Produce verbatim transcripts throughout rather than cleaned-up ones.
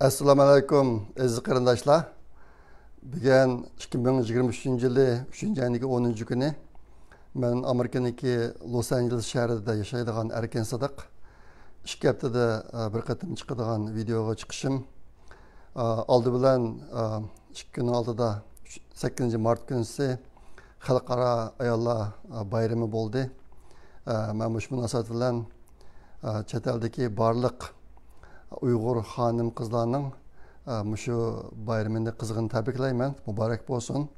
ئەسسالامۇ ئەلەيكۇم، ئەزىز قېرىنداشلار. بۈگۈن ئىككى مىڭ يىگىرمە ئۈچىنچى يىلى ئۈچىنچى ئاينىڭ ئونىنچى كۈنى. مەن ئامېرىكىنىڭكى لوس ئانژېلېس شەھىرىدە ياشايدىغان ئەركىن سىدىق. ئىككى ھەپتىدە، ئە، بىر قېتىم چىقىدىغان ۋىدېئوغا چىقىشىم. ئە، ئالدى بىلەن، ئە، ئىككى كۈننىڭ ئالدىدا، سەككىزىنچى مارت كۈنىسى خەلقئارا ئاياللار بايرىمى بولدى. ئە، مەن مۇشۇ مۇناسىۋەت بىلەن، ئە، چەت ئەلدىكى بارلىق ئۇيغۇر خانىم-قىزلارنىڭ، ئە، مۇشۇ بايرىمىنى قىزغىن تەبرىكلەيمەن. مۇبارەك بولسۇن.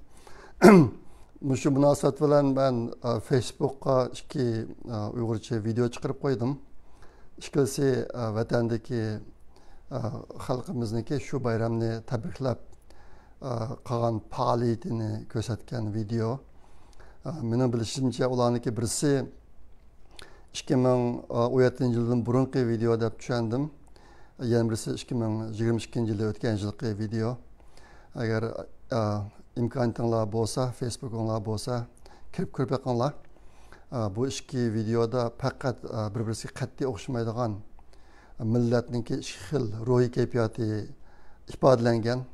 مۇشۇ مۇناسىۋەت بىلەن مەن، ئە، فېيسبۇكقا ئىككى، ئە، ئۇيغۇرچە ۋىدېئو چىقىرىپ قويدۇم. ئىككىلىسى، ئە، ۋەتەندىكى، ئە، خەلقىمىزنىڭكى شۇ بايرامنى تەبرىكلەپ، ئە، قىلغان پائالىيىتىنى كۆرسەتكەن ۋىدېئو. ئە، مېنىڭ بىلىشىمچە، ئۇلارنىڭكى بىرسى ئىككى مىڭ ئون يەتتىنچى يىلدىن بۇرۇنقى ۋىدېئو دەپ چۈشەندىم. يەنە بىرسى ئىككى مىڭ يىگىرمە ئىككىنچى يىلى ئۆتكەن يىلقى ۋىدېئو. ئەگەر، ئە، ئىمكانىيىتىڭلار بولسا، فېيسبۇكىڭلار بولسا، كىرىپ كۆرۈپ بېقىڭلار. ئە، بۇ ئىككى ۋىدېئودا پەقەت، ئە، بىر-بىرسىگە قەتئىي ئوخشىمايدىغان، ئە، مىللەتنىڭكى ئىككى خىل روھىي كەيپىياتى ئىپادىلەنگەن.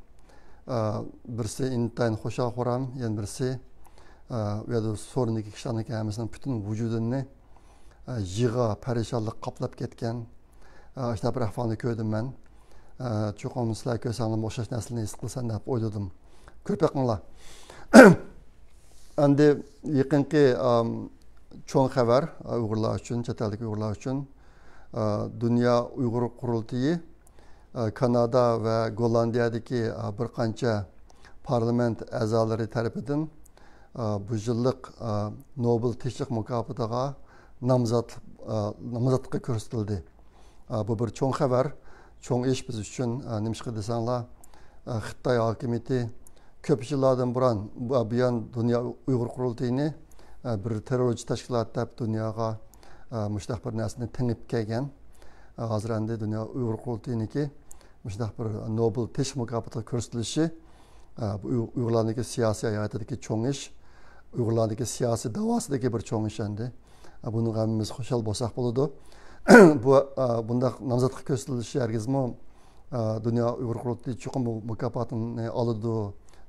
ئە، بىرسى ئىنتايىن خۇشال-خۇرام، يەنە بىرسى، ئە، ئۇ يەردە سورۇندىكى كىشىلەرنىڭكى ھەممىسىنىڭ پۈتۈن ۋۇجۇدىنى، ئە، يىغا، پەرىشانلىق قاپلاپ كەتكەن. ئە، شۇنداق بىر ئەھۋالنى كۆردۈم مەن. ئە، چوقۇم سىلەر كۆرسەڭلارمۇ ئوخشاش نەرسىلەرنى ھېس قىلىسەن دەپ ئويلىدىم. كۆرۈپ بېقىڭلار. ئەمدى يېقىنقى، ئام، چوڭ خەۋەر، ئە، ئۇيغۇرلار ئۈچۈن، چەت ئەلدىكى ئۇيغۇرلار ئۈچۈن، ئە، دۇنيا ئۇيغۇر قۇرۇلتىيى، ئە، كانادا ۋە گوللاندىيەدىكى، ئە، بىر قانچە پارلامېنت ئەزالىرى تەرىپىدىن، ئە، بۇ يىللىق، ئە، نوبېل تىنچلىق مۇكاپاتىغا نامزات-، ئە، نامزاتلىقى كۆرسىتىلدى. ئە، بۇ بىر چوڭ خەۋەر، چوڭ ئىش بىز ئۈچۈن. ئە، نېمىشقا دېسەڭلار، ئە، خىتاي ھاكىمىيىتى كۆپ يىللاردىن بۇران، بۇ، بۇيان دۇنيا ئۇيغۇر قۇرۇلتىيىنى، ئە، بىر تېررورچى تەشكىلات دەپ دۇنياغا، ئە، مۇشۇنداق بىر نەرسىنى تېڭىپ كەلگەن. ئە، ھازىر ئەمدى دۇنيا ئۇيغۇر قۇرۇلتىيىنىڭكى مۇشۇنداق بىر نوبېل تىنچلىق مۇكاپاتىغا كۆرسىتىلىشى، ئە، بۇ ئۇي-، ئۇيغۇرلارنىڭكى سىياسىي ھاياتىدىكى چوڭ ئىش، ئۇيغۇرلارنىڭكى سىياسىي داۋاسىدىكى بىر چوڭ ئىش ئەمدى. ئە، بۇنىڭغا ھەممىمىز خۇشال بولساق بولىدۇ. بۇ، ئە، بۇنداق نامزاتلىق كۆرسىتىلىشى ھەرگىزمۇ، ئە، دۇنيا ئۇيغۇر قۇرۇلتىيى چوقۇم بۇ مۇكاپاتنى ئالىدۇ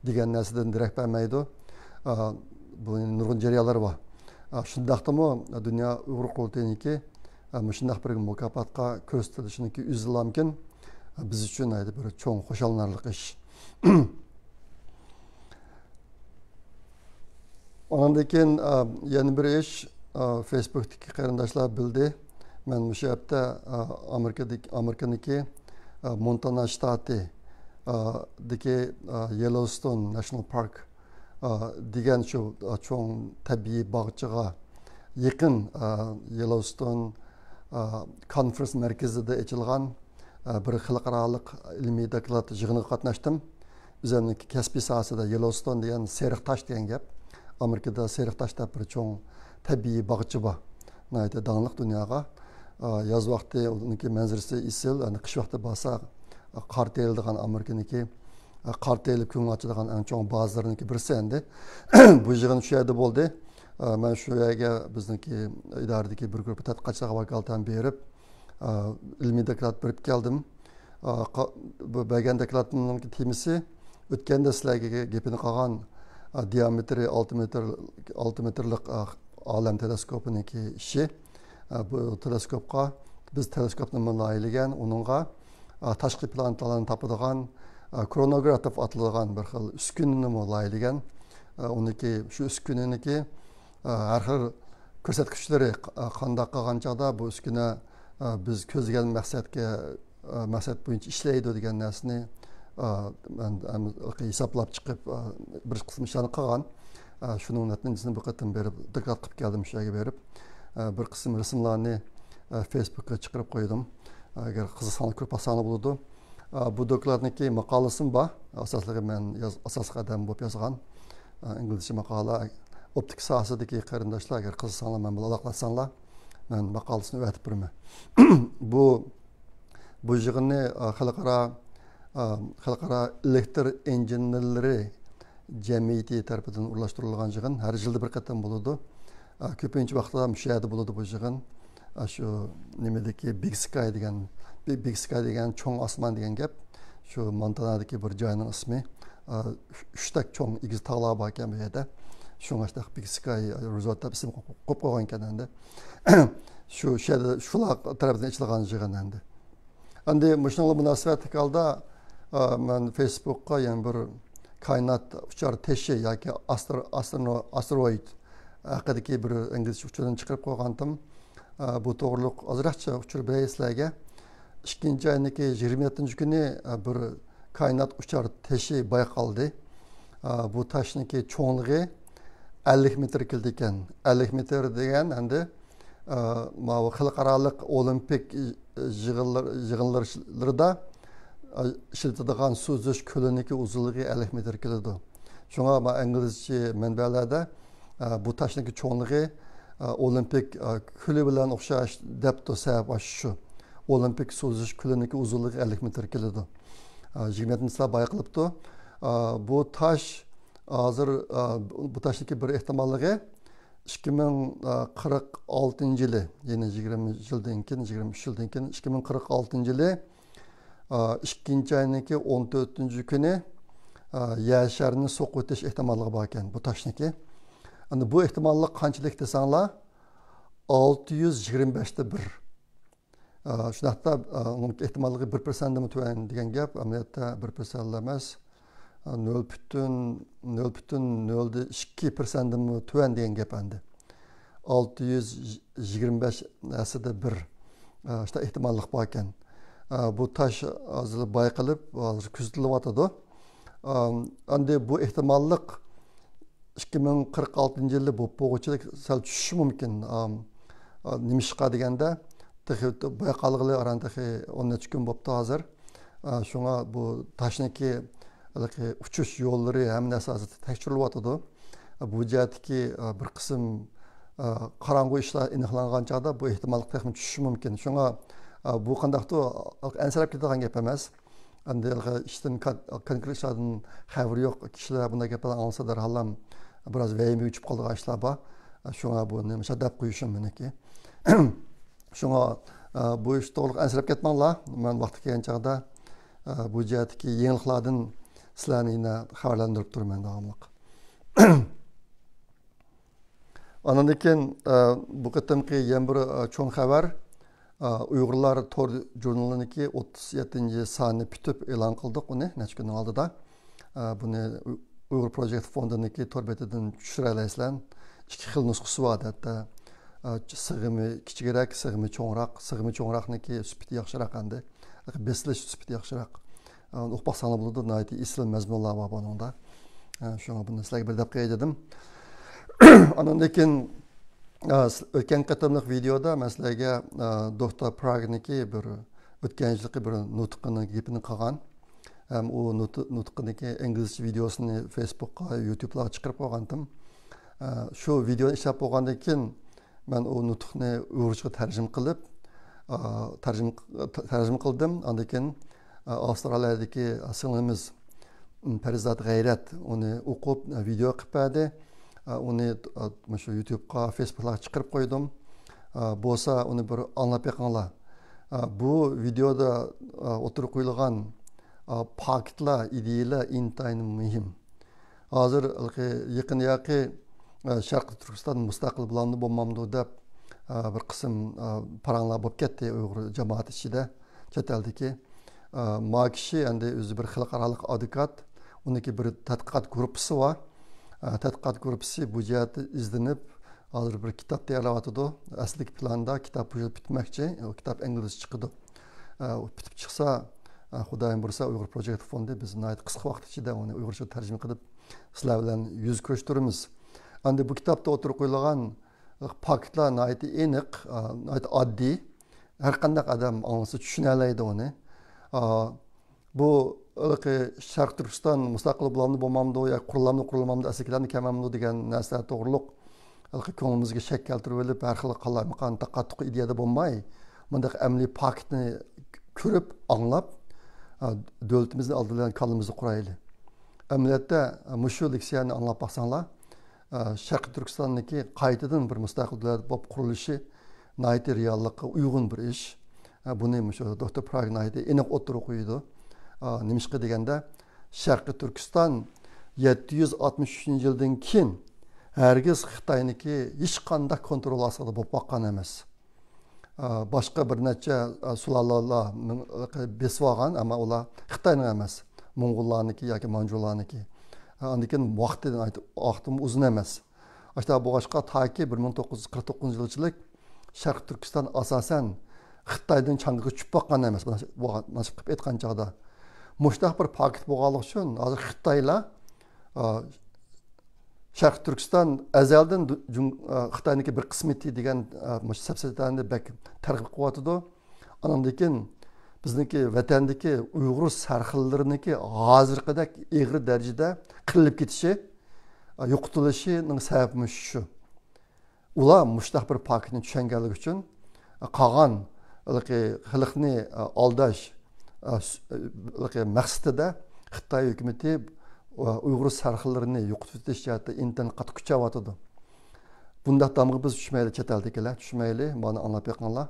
دېگەن نەرسىدىن دېرەك بەرمەيدۇ. ئە، بۇ نۇرغۇن جەريانلار بار. ئە، شۇنداقتىمۇ دۇنيا ئۇيغۇر قۇرۇلتىيىنىڭكى، ئە، مۇشۇنداق بىر مۇكاپاتقا كۆرسىتىلىشىنىڭكى ئۆزىلا بىر چوڭ خۇشاللىنارلىق ئىش. ئاندىن كېيىن، ئە، يەنە بىر ئىش، ئە، فېيسبۇكتىكى قېرىنداشلار بىلدى. مەن مۇشۇ ھەپتە، ئە، ئامېرىكىدىكى، ئامېرىكىنىڭكى، ئە، مونتانا شتاتى، ئە، دىكى، ئە، يېلوستون ناشنال پارك، ئە، دېگەن شۇ، ئە، چوڭ تەبىئىي باغچىغا يېقىن، ئە، يېلوستون، ئە، كونفرېنس مەركىزىدە ئېچىلغان، ئە، بىر خەلقئارالىق ئىلمىي دوكلات يىغىنىغا قاتناشتىم. ئۆزۈمنىڭكى كەسپىي ساھەسىدە يېلوستون دېگەن سېرىق تاش دېگەن گەپ. ئامېرىكىدا سېرىق تاش دەپ بىر چوڭ تەبىئىي باغچە بار. ناھايىتى داڭلىق دۇنياغا. ئا، ياز ۋاقتى ئۇنىڭكى مەنزىرىسى ئېسىل، يەنى قىش ۋاقتى بارسا، قار تېيىلىدىغان ئامېرىكىنىڭكى، قار تېيىلىپ كۆڭۈل ئاچىدىغان ئەڭ چوڭ بازىلىرىنىڭكى بىرسى ئەمدى. بۇ يىغىن شۇ يەردە بولدى. ئا، مەن شۇ يەرگە بىزنىڭكى ئىدارىدىكى بىر گۇرۇپپا تەتقىقاتچىلارغا ۋاكالىتەن بېرىپ، ئا، ئىلمىي دوكلات بېرىپ كەلدىم. ئا، قا-، بۇ بەرگەن دوكلاتىمنىڭ تېمىسى ئۆتكەندە سىلەرگە گېپىنى قىلغان، ئا، دىيامېتىرى ئالتە مېتىر، ئالتە مېتىرلىق، ئا، ئالەم تېلېسكوپىنىڭكى ئىشى. ئا، بۇ تېلېسكوپقا بىز تېلېسكوپنىمۇ لايىھىلىگەن، ئۇنىڭغا، ئا، تاشقى پلانېتالارنى تاپىدىغان، ئا، كرونوگراف دەپ ئاتىلىدىغان بىر خىل ئۈسكۈنىنىمۇ لايىھىلىگەن. ئا، ئۇنىڭكى، شۇ ئۈسكۈنىنىڭكى، ئا، ھەر خىل كۆرسەتكۈچلىرى، ئا، قانداق قىلغان چاغدا بۇ ئۈسكۈنە، ئا، بىز كۆزلىگەن مەقسەتكە، ئا، مەقسەت بويىچە ئىشلەيدۇ دېگەن نەرسىنى، ئا، مەن، مەن ھېسابلاپ چىقىپ، ئا، بىر قىسىم ئىشلارنى قىلغان. ئا، شۇنىڭ نەتىجىسىنى بۇ قېتىم بېرىپ دوكلات قىلىپ كەلدىم شۇ يەرگە بېرىپ. ئا، بىر قىسىم رەسىملەرنى، ئا، فېيسبۇكقا چىقىرىپ قويدۇم. ئا، ئەگەر قىزىقساڭلار كۆرۈپ باقساڭلار بولىدۇ. ئا، بۇ دوكلاتنىڭكى ماقالىسىمۇ بار. ئاساسلىقى مەن ياز-، ئاساسلىق ئادەم بولۇپ يازغان. ئا، ئىنگلىزچە ماقالە. ئوپتىكا ساھەسىدىكى قېرىنداشلار، ئەگەر قىزىقساڭلار، مەن بىلەن ئالاقىلەشسەڭلار، مەن ماقالىسىنى ئەۋەتىپ بېرىمەن. بۇ، بۇ يىغىننى، ئا، خەلقئارا، ئا، خەلقئارا ئېلېكتر ئىنژېنېرلىرى جەمئىيىتى تەرىپىدىن ئورۇنلاشتۇرۇلغان يىغىن. ھەر يىلدا بىر قېتىم بولىدۇ. ئا، كۆپىنچە ۋاقىتتا مۇشۇ يەردە بولىدۇ بۇ يىغىن. ئا، شۇ نېمىدىكى بىگ سكاي دېگەن، بىگ، بىگ سكاي دېگەن چوڭ ئاسمان دېگەن گەپ. شۇ مونتانادىكى بىر جاينىڭ ئىسمى. ئۈچتەك چوڭ ئېگىز تاغلار باركەن بۇ يەردە. شۇڭا شۇنداق بىكسكاي رېزورت دەپ ئىسىم قويۇپ قويغانكەن ئەمدى. شۇ، شۇ يەردە شۇلار تەرىپىدىن ئېچىلغان يىغىن ئەمدى. ئەمدى مۇشۇنىڭغا مۇناسىۋەتلىك ھالدا، ئا، مەن فېيسبۇكقا يەنە بىر كائىنات ئۇچار تېشى ياكى ئاستر-، ئاسترونو-، ئاستېروئىد ھەققىدىكى بىر ئىنگلىزچە ئۇچۇرنى چىقىرىپ قويغانتىم. ئا، بۇ توغرۇلۇق ئازراقچە ئۇچۇر بېرەي سىلەرگە. ئىككىنچى ئاينىڭكى يىگىرمە يەتتىنچى كۈنى، ئا، بىر كائىنات ئۇچار تېشى بايقالدى. ئا، بۇ تاشنىڭكى چوڭلۇقى ئەللىك مېتىر كېلىدىكەن. ئەللىك مېتىر دېگەن ئەمدى، ئا، ماۋۇ خەلقئارالىق ئولىمپىك يىغىنلار-، يىغىنلىرىدا، ئا، ئىشلىتىدىغان سۇ ئۈزۈش كۆلىنىڭكى ئۇزۇنلۇقى ئەللىك مېتىر كېلىدۇ. شۇڭا ما ئىنگلىزچە مەنبەلەردە، ئا، بۇ تاشنىڭكى چوڭلۇقى، ئا، ئولىمپىك، ئا، كۆلى بىلەن ئوخشاش دەپتۇ، سەۋەب ئاشۇ شۇ. ئولىمپىك سۇ ئۈزۈش كۆلىنىڭكى ئۇزۇنلۇقى ئەللىك مېتىر كېلىدۇ. ئا، يىگىرمە يەتتىنچى بايقىلىپتۇ. ئا، بۇ تاش ھازىر، ئا، بۇ تاشنىڭكى بىر ئېھتىماللىقى ئىككى مىڭ قىرىق ئالتىنچى يىلى، يەنى يىگىرمە يىلدىن كېيىن، يىگىرمە ئۈچ يىلدىن كېيىن، ئىككى مىڭ قىرىق ئالتىنچى يىلى، ئا، ئىككىنچى ئاينىڭكى ئون تۆتىنچى كۈنى، ئا، يەر شارىنى سوقۇۋېتىش ئېھتىماللىقى باركەن بۇ تاشنىڭكى. ئەمدى بۇ ئېھتىماللىق قانچىلىك دېسەڭلار، ئالتە يۈز يىگىرمە بەشتە بىر. ئا، شۇنداقتا، ئا، ئۇنىڭ ئېھتىماللىقى بىر پىرسەنتتىنمۇ تۆۋەن دېگەن گەپ، ئەمەلىيەتتە بىر پىرسەنت ئەمەس، ئا، نۆل پۈتۈن، نۆل پۈتۈن نۆلدە ئىككى پىرسەنتتىنمۇ تۆۋەن دېگەن گەپ ئەمدى. ئالتە يۈز يىگىرمە بەش ھەسسىدە بىر، ئا، شۇنداق ئېھتىماللىق باركەن. ئا، بۇ تاش ھازىر بايقىلىپ، ھازىر كۆزىتىلىۋاتىدۇ. ئا، ئەمدى بۇ ئېھتىماللىق ئىككى مىڭ قىرىق ئالتىنچى يىلدا بوپ بولغۇچىلىك سەل چۈشۈشى مۇمكىن. ئام، ئا، نېمىشقا دېگەندە، تېخى بايقالغىلى ئاران تېخى ئون نەچچە كۈن بوپتۇ ھازىر. ئا، شۇڭا بۇ تاشنىڭكى ھېلىقى ئۇچۇش يوللىرى، ھەممە نەرسە ھازىر تەكشۈرۈلۈۋاتىدۇ. ئا، بۇ جەھەتتىكى، ئا، بىر قىسىم، ئا، قاراڭغۇ ئىشلار ئېنىقلانغان چاغدا بۇ ئېھتىماللىق تېخىمۇ چۈشۈشى مۇمكىن. شۇڭا، ئا، بۇ قانداقتۇر ئەنسىرەپ كېتىدىغان گەپ ئەمەس. ئەمدى ئىشتىن كون-، كونكرېت ئىشلاردىن خەۋىرى يوق كىشىلەر بۇنداق گەپلەرنى ئاڭلىسا دەرھاللا بىراز ۋەھىمىگە چۈشۈپ قالىدىغان ئىشلار بار. شۇڭا بۇنى مۇشۇ دەپ قويۇشۇم مېنىڭكى. شۇڭا، ئە، بۇ ئىش توغرىلىق ئەنسىرەپ كەتمەڭلار. مەن ۋاقتى كەلگەن چاغدا، ئە، بۇ جەھەتتىكى يېڭىلىقلاردىن سىلەرنى يەنە خەۋەرلەندۈرۈپ تۇرىمەن داۋاملىق. ئاندىن كېيىن، ئە، بۇ قېتىمقى يەنە بىر، ئە، چوڭ خەۋەر، ئە، ئۇيغۇرلار تور ژۇرنىلىنىڭكى ئوتتۇز يەتتىنچى سانى پۈتۈپ ئېلان قىلدۇق ئۇنى نەچچە كۈننىڭ ئالدىدا. ئە، بۇنى ئۇ-، ئۇيغۇر پروجېكت فوندىنىڭكى تور بېتىدىن چۈشۈرەلەيسىلەر. ئىككى خىل نۇسخىسى بار ئادەتتە. ئە، سىغىمى كىچىكرەك، سىغىمى چوڭراق، سىغىمى چوڭراقنىڭكى سۈپىتى ياخشىراق ئەمدى. بېسىلىش سۈپىتى ياخشىراق. ئۇنى ئوقۇپ باقساڭلار بولىدۇ، ناھايىتى ئېسىل مەزمۇنلار بار بۇنىڭدا. ئە، شۇڭا بۇنى سىلەرگە بىر دەپ قوياي دېدىم. ئاندىن كېيىن، ئە، ئۆتكەن قېتىملىق ۋىدېيودا مەن سىلەرگە، ئە، دوكتور پراگنىڭكى بىر ئۆتكەن يىلقى بىر نۇتقىنىڭ گېپىنى قىلغان. ھەم ئۇ نۇت-، نۇتقىنىڭكى ئىنگلىزچە ۋىدېيوسىنى فېيسبۇكقا، يۇتۇبلارغا چىقىرىپ قويغانتىم. ئە، شۇ ۋىدېونى ئىشلەپ بولغاندىن كېيىن، مەن ئۇ نۇتۇقنى ئۇيغۇرچىغا تەرجىمە قىلىپ، ئا، تەرجىمە، تەرجىمە قىلدىم. ئاندىن كېيىن، ئا، ئاۋسترالىيەدىكى سىڭلىمىز، م، پەرىزات غەيرەت ئۇنى ئوقۇپ، ئا، ۋىدېو قىلىپ بەردى. ئا، ئۇنى، ئا، مۇشۇ يۇتۇبقا، فېيسبۇكلارغا چىقىرىپ قويدۇم. ئا، بولسا ئۇنى بىر ئاڭلاپ بېقىڭلار. ئا، بۇ ۋىدېودا، ئا، ئوتتۇرىغا قويۇلغان، ئا، پاكىتلار، ئىدىيەلەر ئىنتايىن مۇھىم. ھازىر ھېلىقى يېقىندا ياقى، ئە، شەرقىي تۈركىستان مۇستەقىل بولامدۇ، بولمامدۇ دەپ، ئە، بىر قىسىم، ئە، پاراڭلار بولۇپ كەتتى ئۇيغۇر جامائەت ئىچىدە، چەت ئەلدىكى. ئە، ما كىشى ئەمدى ئۆزى بىر خەلقئارالىق ئادۋوكات، ئۇنىڭكى بىر تەتقىقات گۇرۇپپىسى بار. ئە، تەتقىقات گۇرۇپپىسى بۇ جەھەتتە ئىزدىنىپ، ھازىر بىر كىتاب تەييارلاۋاتىدۇ. ئەسلىدىكى پىلاندا كىتاب بۇ يىل پۈتمەكچى. ئۇ كىتاب ئىنگلىزچە چىقىدۇ. ئە، ئۇ پۈتۈپ چىقسا، ئە، خۇدايىم بۇيرۇسا، ئۇيغۇر پروجېكت فوندى بىز ناھايىتى قىسقا ۋاقىت ئىچىدە ئۇنى ئۇيغۇرچە تەرجىمە قىلىپ، سىلەر بىلەن يۈز كۆرۈشتۈرىمىز. ئەمدى بۇ كىتابتا ئوتتۇرىغا قويۇلغان پاكىتلار ناھايىتى ئېنىق، ئە، ناھايىتى ئاددىي. ھەر قانداق ئادەم ئاڭلىسا چۈشىنەلەيدۇ ئۇنى. ئە، بۇ ھېلىقى شەرقىي تۈركىستان مۇستەقىل بولامدۇ، بولمامدۇ، ياكى قۇرۇلامدۇ، قۇرۇلمامدۇ، ئەسلىگە كېلەمدۇ، كەلمەمدۇ دېگەن نەرسىلەر توغرۇلۇق ھېلىقى كۆڭلىمىزگە شەك كەلتۈرۈۋېلىپ، ھەر خىل قالايمىقان تاقا-تۇقا ئىدىيەدە بولماي، مۇنداق ئەمەلىي پاكىتنى كۆرۈپ، ئاڭلاپ، ئا، دۆلىتىمىزنى ئالدى بىلەن كاللىمىزدا قۇرايلى. ئەمەلىيەتتە، مۇشۇ لېكسىيەنى ئاڭلاپ باقساڭلار، ئا، شەرقىي تۈركىستاننىڭكى قايتىدىن بىر مۇستەقىل دۆلەت بولۇپ قۇرۇلۇشى ناھايىتى رېئاللىققا ئۇيغۇن بىر ئىش. ئا، بۇنى مۇشۇ دوكتور پراگ ناھايىتى ئېنىق ئوتتۇرىغا قويىدۇ. نېمىشقا دېگەندە، شەرقىي تۈركىستان يەتتە يۈز ئاتمىش ئۈچىنچى يىلدىن كېيىن ھەرگىز خىتاينىڭكى ھېچقانداق كونترول ئاستىدا بولۇپ باققان ئەمەس. باشقا بىر نەچچە سۇلالىلەر بېسىپ ئالغان، ئەمما ئۇلار خىتاينىڭ ئەمەس، موڭغۇللارنىڭكى ياكى مانجۇلارنىڭكى. ئاندىن كېيىن ۋاقتى، ۋاقتىمۇ ئۇزۇن ئەمەس. ئاشۇنداق بولغاچقا، تاكى بىر مىڭ توققۇز يۈز قىرىق توققۇزىنچى يىلغىچىلىك شەرقىي تۈركىستان ئاساسەن خىتايدىن چاڭگىغا چۈشۈپ باققان ئەمەس، مۇناسىپ قىلىپ ئېيتقان چاغدا. مۇشۇنداق بىر پاكىت بولغانلىقى ئۈچۈن ھازىر خىتايلار، ئا، شەرقىي تۈركىستان ئەزەلدىن دۇ-، جۇڭ-، ئا، خىتاينىڭكى بىر قىسمىتى دېگەن، ئا، مۇشۇ سەپسەتىلەرنى بەك تەرغىب قىلىۋاتىدۇ. ئانىڭدىن كېيىن بىزنىڭكى ۋەتەندىكى ئۇيغۇر سەرخىللىرىنىڭكى ھازىرقىدەك ئېغىر دەرىجىدە قىرىلىپ كېتىشى، ئا، يوقىتىلىشىنىڭ سەۋەبى مۇشۇ. ئۇلار مۇشۇنداق بىر پاكىتنى چۈشەنگەنلىكى ئۈچۈن، قالغان ھېلىقى خەلقنى ئالداش، ھېلىقى مەقسىتىدە خىتاي ھۆكۈمىتى ئۇيغۇر سەرخىللىرىنى يوقىتىۋېتىش جەھەتتە ئىنتايىن قاتتىق كۈچەۋاتىدۇ. بۇنداق دامغا بىز چۈشمەيلى، چەت ئەلدىكىلەر چۈشمەيلى، مانا ئاڭلاپ بېقىڭلار.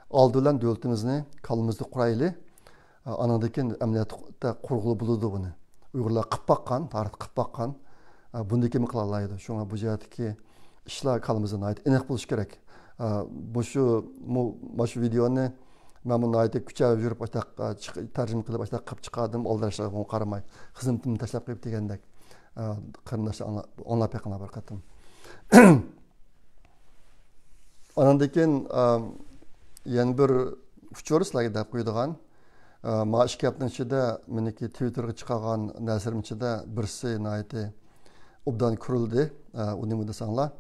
ئالدى بىلەن دۆلىتىمىزنى كاللىمىزدا قۇرايلى. ئانىڭدىن كېيىن ئەمەلىيەتتە قۇرغىلى بولىدۇ بۇنى. ئۇيغۇرلار قىلىپ باققان، تارىختا قىلىپ باققان. بۇندىن كېيىنمۇ قىلالايدۇ. شۇڭا بۇ جەھەتتىكى ئىشلار كاللىمىزدا ناھايىتى ئېنىق بولۇشى كېرەك. مۇشۇ، مۇ-، مانا شۇ ۋىدېئونى مەنمۇ ناھايىتى كۈچەپ يۈرۈپ، ئاشتاق، چىق-، تەرجىمە قىلىپ، ئاشتاق قىلىپ چىقاردىم، ئالدىراشلارغا قارىماي، خىزمىتىمنى تاشلاپ قويۇپ دېگەندەك. قېرىنداشلار ئاڭلا-، ئاڭلاپ بېقىڭلار بىر قېتىم. ئانىڭدىن كېيىن، ئا، يەنە بىر ئۇچۇر سىلەرگە دەپ قويىدىغان. ئا، ما ئىككى ھەپتىنىڭ ئىچىدە مېنىڭكى تىۋىتتېرغا چىقارغان نەرسىلىرىم ئىچىدە بىرسى ناھايىتى ئوبدان كۆرۈلدى. ئا، ئۇ نېمە دېسەڭلار،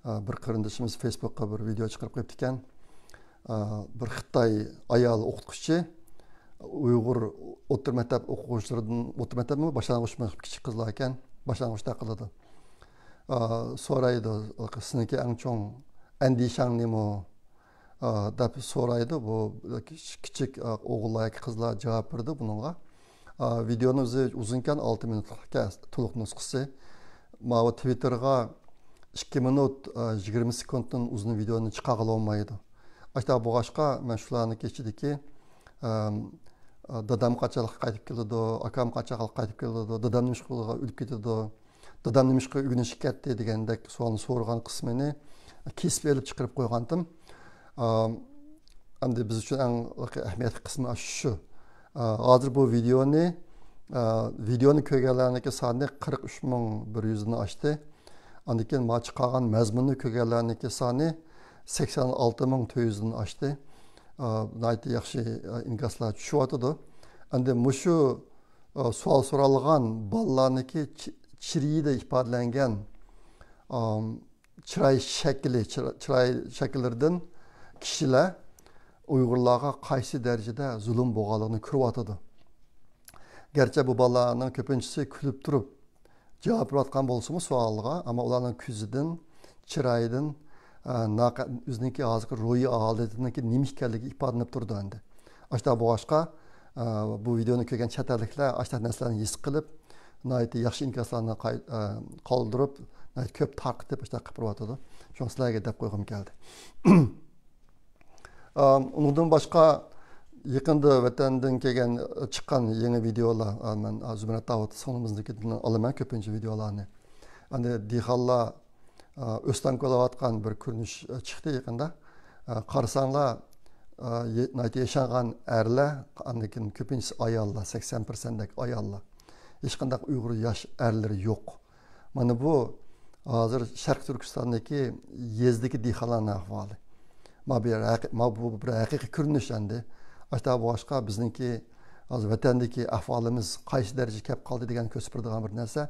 ئا، بىر قېرىندىشىمىز فېيسبۇكقا بىر ۋىدېئو چىقىرىپ قويۇپتىكەن. ئا، بىر خىتاي ئايال ئوقۇتقۇچى ئۇيغۇر ئوتتۇرا مەكتەپ ئوقۇغۇچىلىرىدىن، ئوتتۇرا مەكتەپمۇ، باشلانغۇچمۇ، كىچىك قىزلار ئىكەن، باشلانغۇچتەك قىلىدۇ. ئا، سورايدۇ، سېنىڭكى ئەڭ چوڭ ئەندىشەڭ نېمە؟ ئا، دەپ سورايدۇ. بۇ كىچىك، ئا، ئوغۇللار ياكى قىزلار جاۋاب بېرىدۇ بۇنىڭغا. ئا، ۋىدېونىڭ ئۆزى ئۇزۇنكەن، ئالتە مىنۇتلۇق ئىكەن، تولۇق نۇسخىسى. ماۋۇ تىۋىتتېرغا ئىككى مىنۇت، ئا، يىگىرمە سېكۇنتتىن ئۇزۇن ۋىدېئونى چىقارغىلى بولمايدۇ. ئاشۇنداق بولغاچقا، مەن شۇلارنىڭكى ئىچىدىكى، ئەم، ئا، دادام قاچانلىق قايتىپ كېلىدۇ، ئاكام قاچانلىق قايتىپ كېلىدۇ، دادام نېمىشقا ئۆلۈپ كېتىدۇ، دادام نېمىشقا ئۆگىنىشكە كەتتى دېگەندەك سوئالنى سورىغان قىسمىنى كېسىپ ئېلىپ چىقىرىپ قويغانتىم. ئا، ئەمدى بىز ئۈچۈن ئەڭ ئەھمىيەتلىك قىسمى ئاشۇ شۇ. ئا، ھازىر بۇ ۋىدېئونى، ئا، ۋىدېئونى كۆرگەنلەرنىڭكى سانى قىرىق ئۈچ مىڭ بىر يۈزدىن ئاشتى. ئاندىن كېيىن ما چىقارغان مەزمۇننى كۆرگەنلەرنىڭكى سانى سەكسەن ئالتە مىڭ تۆت يۈزدىن ئاشتى. ئا، ناھايىتى ياخشى، ئا، ئىنكاسلار چۈشۈۋاتىدۇ. ئەمدى مۇشۇ، ئا، سوئال سورالغان بالىلارنىڭكى چى-، چىرايىدا ئىپادىلەنگەن، ئام، چىراي شەكلى، چىرا-، چىراي شەكىللىرىدىن كىشىلەر ئۇيغۇرلارغا قايسى دەرىجىدە زۇلۇم بولغانلىقىنى كۆرۈۋاتىدۇ. گەرچە بۇ بالىلارنىڭ كۆپىنچىسى كۈلۈپ تۇرۇپ جاۋاب بېرىۋاتقان بولسىمۇ سوئالغا، ئەمما ئۇلارنىڭ كۆزىدىن، چىرايىدىن، ئە، ناقە-، ئۆزىنىڭكى ھازىرقى روھىي ھالىتىنىڭكى نېمە ئىكەنلىكى ئىپادىلىنىپ تۇرىدۇ ئەمدى. ئاشۇنداق بولغاچقا، ئە، بۇ ۋىدېئونى كۆرگەن چەت ئەللىكلەر ئاشۇنداق نەرسىلەرنى ھېس قىلىپ، ناھايىتى ياخشى ئىنكاسلارنى قاي-، ئە، قالدۇرۇپ، ناھايىتى كۆپ تارقىتىپ، ئاشۇنداق قىلىپ بېرىۋاتىدۇ. شۇڭا سىلەرگە دەپ قويغۇم كەلدى. ئام، ئۇنىڭدىن باشقا، يېقىندا ۋەتەندىن كەلگەن، چىققان يېڭى ۋىدېئولار، ئا، مەن، ئا، زۇمرەت داۋۇت سىڭلىمىزنىڭكىدىن ئالىمەن كۆپىنچە ۋىدېئولارنى. ئەمدى دېھقانلار، ئا، ئۆستەڭ كولاۋاتقان بىر كۆرۈنۈش، ئا، چىقتى يېقىندا. ئا، قارىساڭلار، ئا، يە-، ناھايىتى ياشانغان ئەرلەر، ئاندىن كېيىن كۆپىنچىسى ئاياللار، سەكسەن پىرسەنتتەك ئاياللار. ھېچقانداق ئۇيغۇر ياش ئەرلىرى يوق. مانا بۇ ھازىر شەرقىي تۈركىستاندىكى يېزىدىكى دېھقانلارنىڭ ئەھۋالى. ما بۇ ھەقىقىي، ما بۇ بىر ھەقىقىي كۆرۈنۈش ئەمدى. ئاشۇنداق بولغاچقا بىزنىڭكى ھازىر ۋەتەندىكى ئەھۋالىمىز قايسى دەرىجىگە كەپ قالدى دېگەننى كۆرسىتىپ بېرىدىغان بىر نەرسە.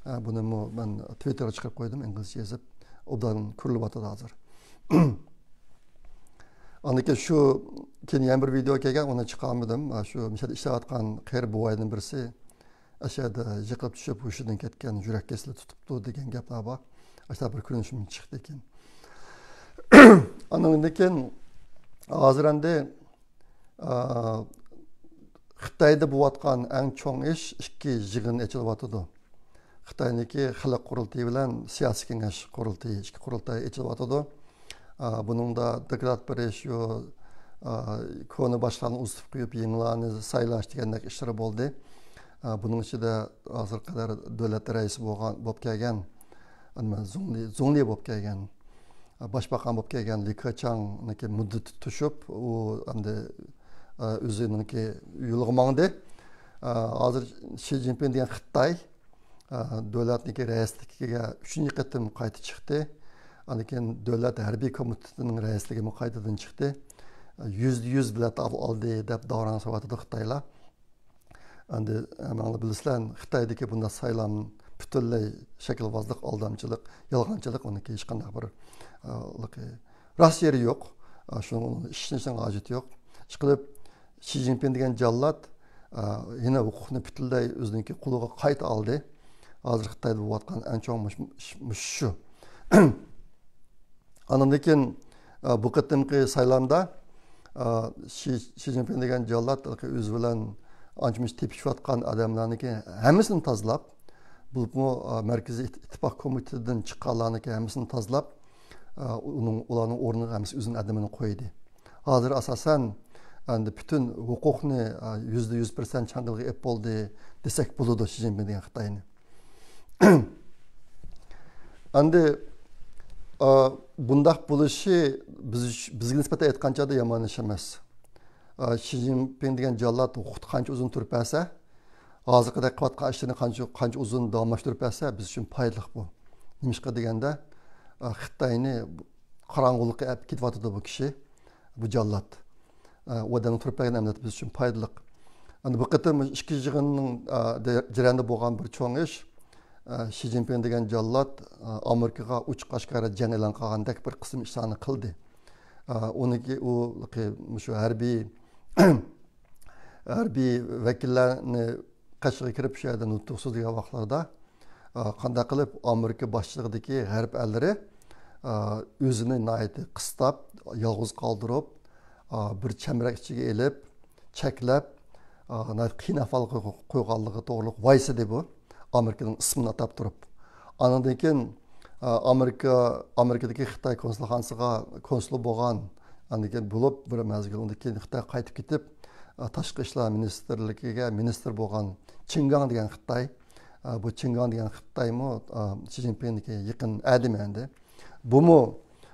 ئە، بۇنىمۇ مەن تىۋىتتېرغا چىقىرىپ قويدۇم، ئىنگلىزچە يېزىپ. ئوبدان كۆرۈلۈۋاتىدۇ ھازىر. ئاندىن كېيىن شۇ، كېيىن يەنە بىر ۋىدېئو كەلگەن، ئۇنى چىقارمىدىم. ئە، شۇ مىشەدە ئىشلەۋاتقان قېرى بوۋايدىن بىرسى ئەشەدە يىقىلىپ چۈشۈپ، ھوشىدىن كەتكەن، يۈرەك كېسىلى تۇتۇپتۇ دېگەن گەپلەر بار. ئاشۇنداق بىر كۆرۈنۈشۈم چىقتى كېيىن. ئاندىن كېيىن ھازىر ئەمدى، ئا، خىتايدا بولۇۋاتقان ئەڭ چوڭ ئىش، ئىككى يىغىن ئېچىلىۋاتىدۇ. خىتاينىڭكى خەلق قۇرۇلتىيى بىلەن سىياسىي كېڭەش قۇرۇلتىيى، ئىككى قۇرۇلتاي ئېچىلىۋاتىدۇ. ئا، بۇنىڭدا دوكلات بېرىش، يو-، ئا، كونا باشلارنى ئۇزىتىپ قويۇپ، يېڭىلارنى سايلاش دېگەندەك ئىشلىرى بولدى. ئا، بۇنىڭ ئىچىدە ھازىرغا قەدەر دۆلەت رەئىسى بولغان، بولۇپ كەلگەن، ئەمما زۇڭلى، زۇڭلى بولۇپ كەلگەن، ئا، باشباقان بولۇپ كەلگەن لى كېچاڭنىڭكى مۇددىتى توشۇپ، ئۇ ئەمدى، ئا، ئۆزىنىڭكى يولىغا ماڭدى. ئا، ھازىر شى جىنپىڭ دېگەن خىتاي، ئا، دۆلەتنىڭكى رەئىسلىكىگە ئۈچىنچى قېتىم قايتا چىقتى. ئاندىن كېيىن دۆلەت ھەربىي كومىتېتىنىڭ رەئىسلىكىگىمۇ قايتىدىن چىقتى. يۈزدە يۈز بېلەت ئال-، ئالدى دەپ داۋراڭ سېلىۋاتىدۇ خىتايلار. ئەمدى، ئە، ماڭا بىلىسىلەر، خىتايدىكى بۇنداق سايلام پۈتۈنلەي شەكىلۋازلىق، ئالدامچىلىق، يالغانچىلىق، ئۇنىڭكى ھېچقانداق بىر، ئە، راست يېرى يوق. ئە، شۇنىڭغا ئىشىنىشنىڭ ھاجىتى يوق. ئىشقىلىپ، شى جىنپىڭ دېگەن جاللات، ئە، يەنە ھوقۇقنى پۈتۈنلەي ئۆزىنىڭكى قولىغا قايتا ئالدى. ھازىر خىتايدا بولۇۋاتقان ئەڭ چوڭ مۇش-، مۇش-، مۇشۇ شۇ. ئاندىن كېيىن، ئە، بۇ قېتىمقى سايلامدا، ئە، شى، شى جىنپىڭ دېگەن جاللات ئۆزى بىلەن ئانچە-مۇنچە تېپىشىۋاتقان ئادەملەرنىڭكى ھەممىسىنى تازىلاپ، بولۇپمۇ، ئە، مەركىزىي ئىت-، ئىتتىپاق كومىتېتىدىن چىققانلارنىڭكى ھەممىسىنى تازىلاپ، ئە، ئۇنىڭ، ئۇلارنىڭ ئورنىغا ھەممىسى ئۆزىنىڭ ئادىمىنى قويدى. ھازىر ئاساسەن ئەمدى پۈتۈن ھوقۇقنى، ئە، يۈزدە يۈز پىرسەنت چاڭگىلىغا ئېلىپ بولدى دېسەك بولىدۇ، شى جىنپىڭ دېگەن خىتاينى. ئەمدى، ئا، بۇنداق بولۇشى بىز، بىزگە نىسبەتەن ئېيتقان چاغدا يامان ئىش ئەمەس. ئا، شى جىنپىڭ دېگەن جاللات ھوقۇقتا قانچە ئۇزۇن تۇرۇپ بەرسە، ھازىرقىدەك قىلىۋاتقان ئىشلىرىنى قانچە، قانچە ئۇزۇن داۋاملاشتۇرۇپ بەرسە، بىز ئۈچۈن پايدىلىق بۇ. نېمىشقا دېگەندە، ئا، خىتاينى قاراڭغۇلۇققا ئەپ كېتىۋاتىدۇ بۇ كىشى، بۇ جاللات. ئا، ئۇ ئادەمنىڭ تۇرۇپ بەرگەن ئەمەلىيەتتە بىز ئۈچۈن پايدىلىق. ئەمدى بۇ قېتىم ئىككى يىغىننىڭ، ئا، دە-، جەريانىدا بولغان بىر چوڭ ئىش، ئا، شى جىنپىڭ دېگەن جاللات، ئا، ئامېرىكىغا ئوچۇق ئاشكارا جەڭ ئېلان قىلغاندەك بىر قىسىم ئىشلارنى قىلدى. ئا، ئۇنىڭكى ئۇ، مۇشۇ ھەربىي، ھەربىي ۋەكىللەرنى قەشقەرگە كىرىپ، شۇ يەردە نۇتۇق سۆزلىگەن ۋاقىتلىرىدا، ئا، قانداق قىلىپ ئامېرىكا باشچىلىقىدىكى غەرب ئەللىرى، ئا، ئۆزىنى ناھايىتى قىستاپ، يالغۇز قالدۇرۇپ، ئا، بىر چەمبىرەك ئىچىگە ئېلىپ، چەكلەپ، ئا، ناھايىتى قىيىن ئەھۋالغا قوي-، قويغانلىقى توغرۇلۇق ۋايسىدى بۇ. ئامېرىكىنىڭ ئىسمىنى ئاتاپ تۇرۇپ. ئاندىن كېيىن، ئا، ئامېرىكا، ئامېرىكىدىكى خىتاي كونسۇلخانىسىغا، كونسۇلى بولغان، ئاندىن كېيىن بولۇپ بىر مەزگىل، ئۇندىن كېيىن خىتايغا قايتىپ كېتىپ، ئا، تاشقى ئىشلار مىنىستىرلىكىگە مىنىستىر بولغان چېن گاڭ دېگەن خىتاي. ئا، بۇ چېن گاڭ دېگەن خىتايمۇ، ئا، شى جىنپىڭنىڭكى يېقىن ئادىمى ئەمدى. بۇمۇ،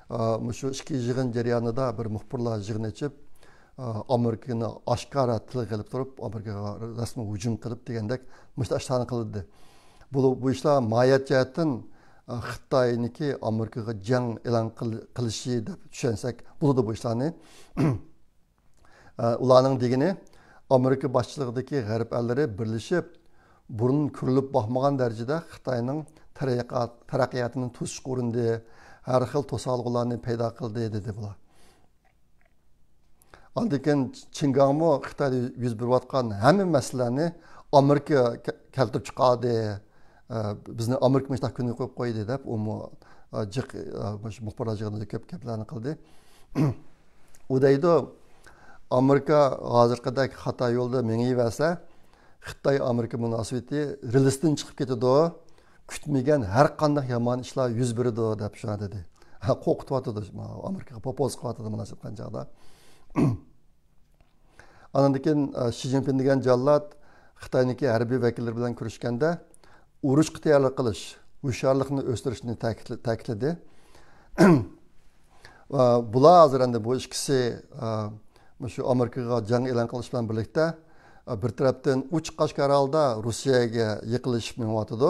ئا، مۇشۇ ئىككى يىغىن جەريانىدا بىر مۇخبىرلار يىغىنى ئېچىپ، ئا، ئامېرىكىنى ئاشكارا تىلغا ئېلىپ تۇرۇپ، ئامېرىكىغا رەسمىي ھۇجۇم قىلىپ دېگەندەك مۇشۇنداق ئىشلارنى قىلدى. بۇ، بۇ ئىشلار ماھىيەت جەھەتتىن، ئا، خىتاينىڭكى ئامېرىكىغا جەڭ ئېلان قىل-، قىلىشى دەپ چۈشەنسەك بولىدۇ بۇ ئىشلارنى. ئە، ئۇلارنىڭ دېگىنى، ئامېرىكا باشچىلىقىدىكى غەرب ئەللىرى بىرلىشىپ، بۇرۇن كۆرۈلۈپ باقمىغان دەرىجىدە خىتاينىڭ تەرەققىيات-، تەرەققىياتىنى توسۇشقا ئۇرۇندى، ھەر خىل توسالغۇلارنى پەيدا قىلدى، دېدى بۇلار. ئاندىن كېيىن چېن گاڭمۇ خىتايدا يۈز بېرىۋاتقان ھەممە مەسىلىلەرنى ئامېرىكا كە-، كەلتۈرۈپ چىقاردى. ئە، بىزنى ئامېرىكا مۇشۇنداق كۈنگە قويۇپ قويدى دەپ، ئۇمۇ، ئە، جىق، ئە، مۇشۇ مۇخبىرلار يىغىنىدا كۆپ گەپلەرنى قىلدى. ئۇ دەيدۇ، ئامېرىكا ھازىرقىدەك خاتا يولدا مېڭىۋەرسە، خىتاي ئامېرىكا مۇناسىۋىتى رېلىستىن چىقىپ كېتىدۇ، كۈتمىگەن ھەر قانداق يامان ئىشلار يۈز بېرىدۇ دەپ شۇنداق دېدى. قورقۇتۇۋاتىدۇ، ئامېرىكىغا پوپوز قىلىۋاتىدۇ مۇناسىۋەت قىلغان چاغدا. ئاندىن كېيىن، ئە، شى جىنپىڭ دېگەن جاللات خىتاينىڭكى ھەربىي ۋەكىللىرى بىلەن كۆرۈشكەندە، ئۇرۇشقا تەييارلىق قىلىش، ھوشيارلىقنى ئۆستۈرۈشنى تەكىتلە-، تەكىتلىدى. ئە، بۇلار ھازىر ئەمدى بۇ ئىككىسى، ئە، مۇشۇ ئامېرىكىغا جەڭ ئېلان قىلىش بىلەن بىرلىكتە، ئە، بىر تەرەپتىن ئوچۇق ئاشكارا ھالدا روسىيەگە يېقىنلىشىپ مېڭىۋاتىدۇ.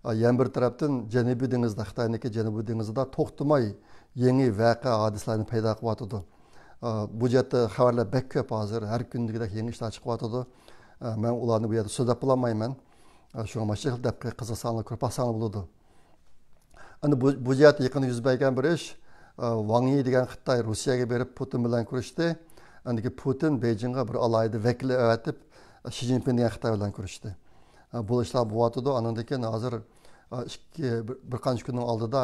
ئە، يەنە بىر تەرەپتىن جەنۇبىي دېڭىزدا، خىتاينىڭكى جەنۇبىي دېڭىزىدا توختىماي يېڭى ۋەقە، ھادىسىلەرنى پەيدا قىلىۋاتىدۇ. ئە، بۇ جەھەتتە خەۋەرلەر بەك كۆپ ھازىر، ھەر كۈندىكىدەك يېڭى ئىشلار چىقىۋاتىدۇ. ئە، مەن ئۇلارنى بۇ يەردە سۆزلەپ بولالمايمەن. ئە، شۇڭا ماشىنىدا دەپ قىزىقساڭلار كۆرۈپ باقساڭلار بولىدۇ. ئەمدى بۇ، بۇ جەھەتتە يېقىندا يۈز بەرگەن بىر ئىش، ئە، ۋاڭ يى دېگەن خىتاي روسىيەگە بېرىپ پۇتىن بىلەن كۆرۈشتى. ئەمدىكى پۇتىن بېيجىڭغا بىر ئالاھىدە ۋەكىل ئەۋەتىپ، شى جىنپىڭ دېگەن خىتاي بىلەن كۆرۈشتى. ئە، بۇ ئىشلار بولۇۋاتىدۇ. ئاندىن كېيىن ھازىر، ئە، ئىككى، بىر، بىر قانچە كۈننىڭ ئالدىدا،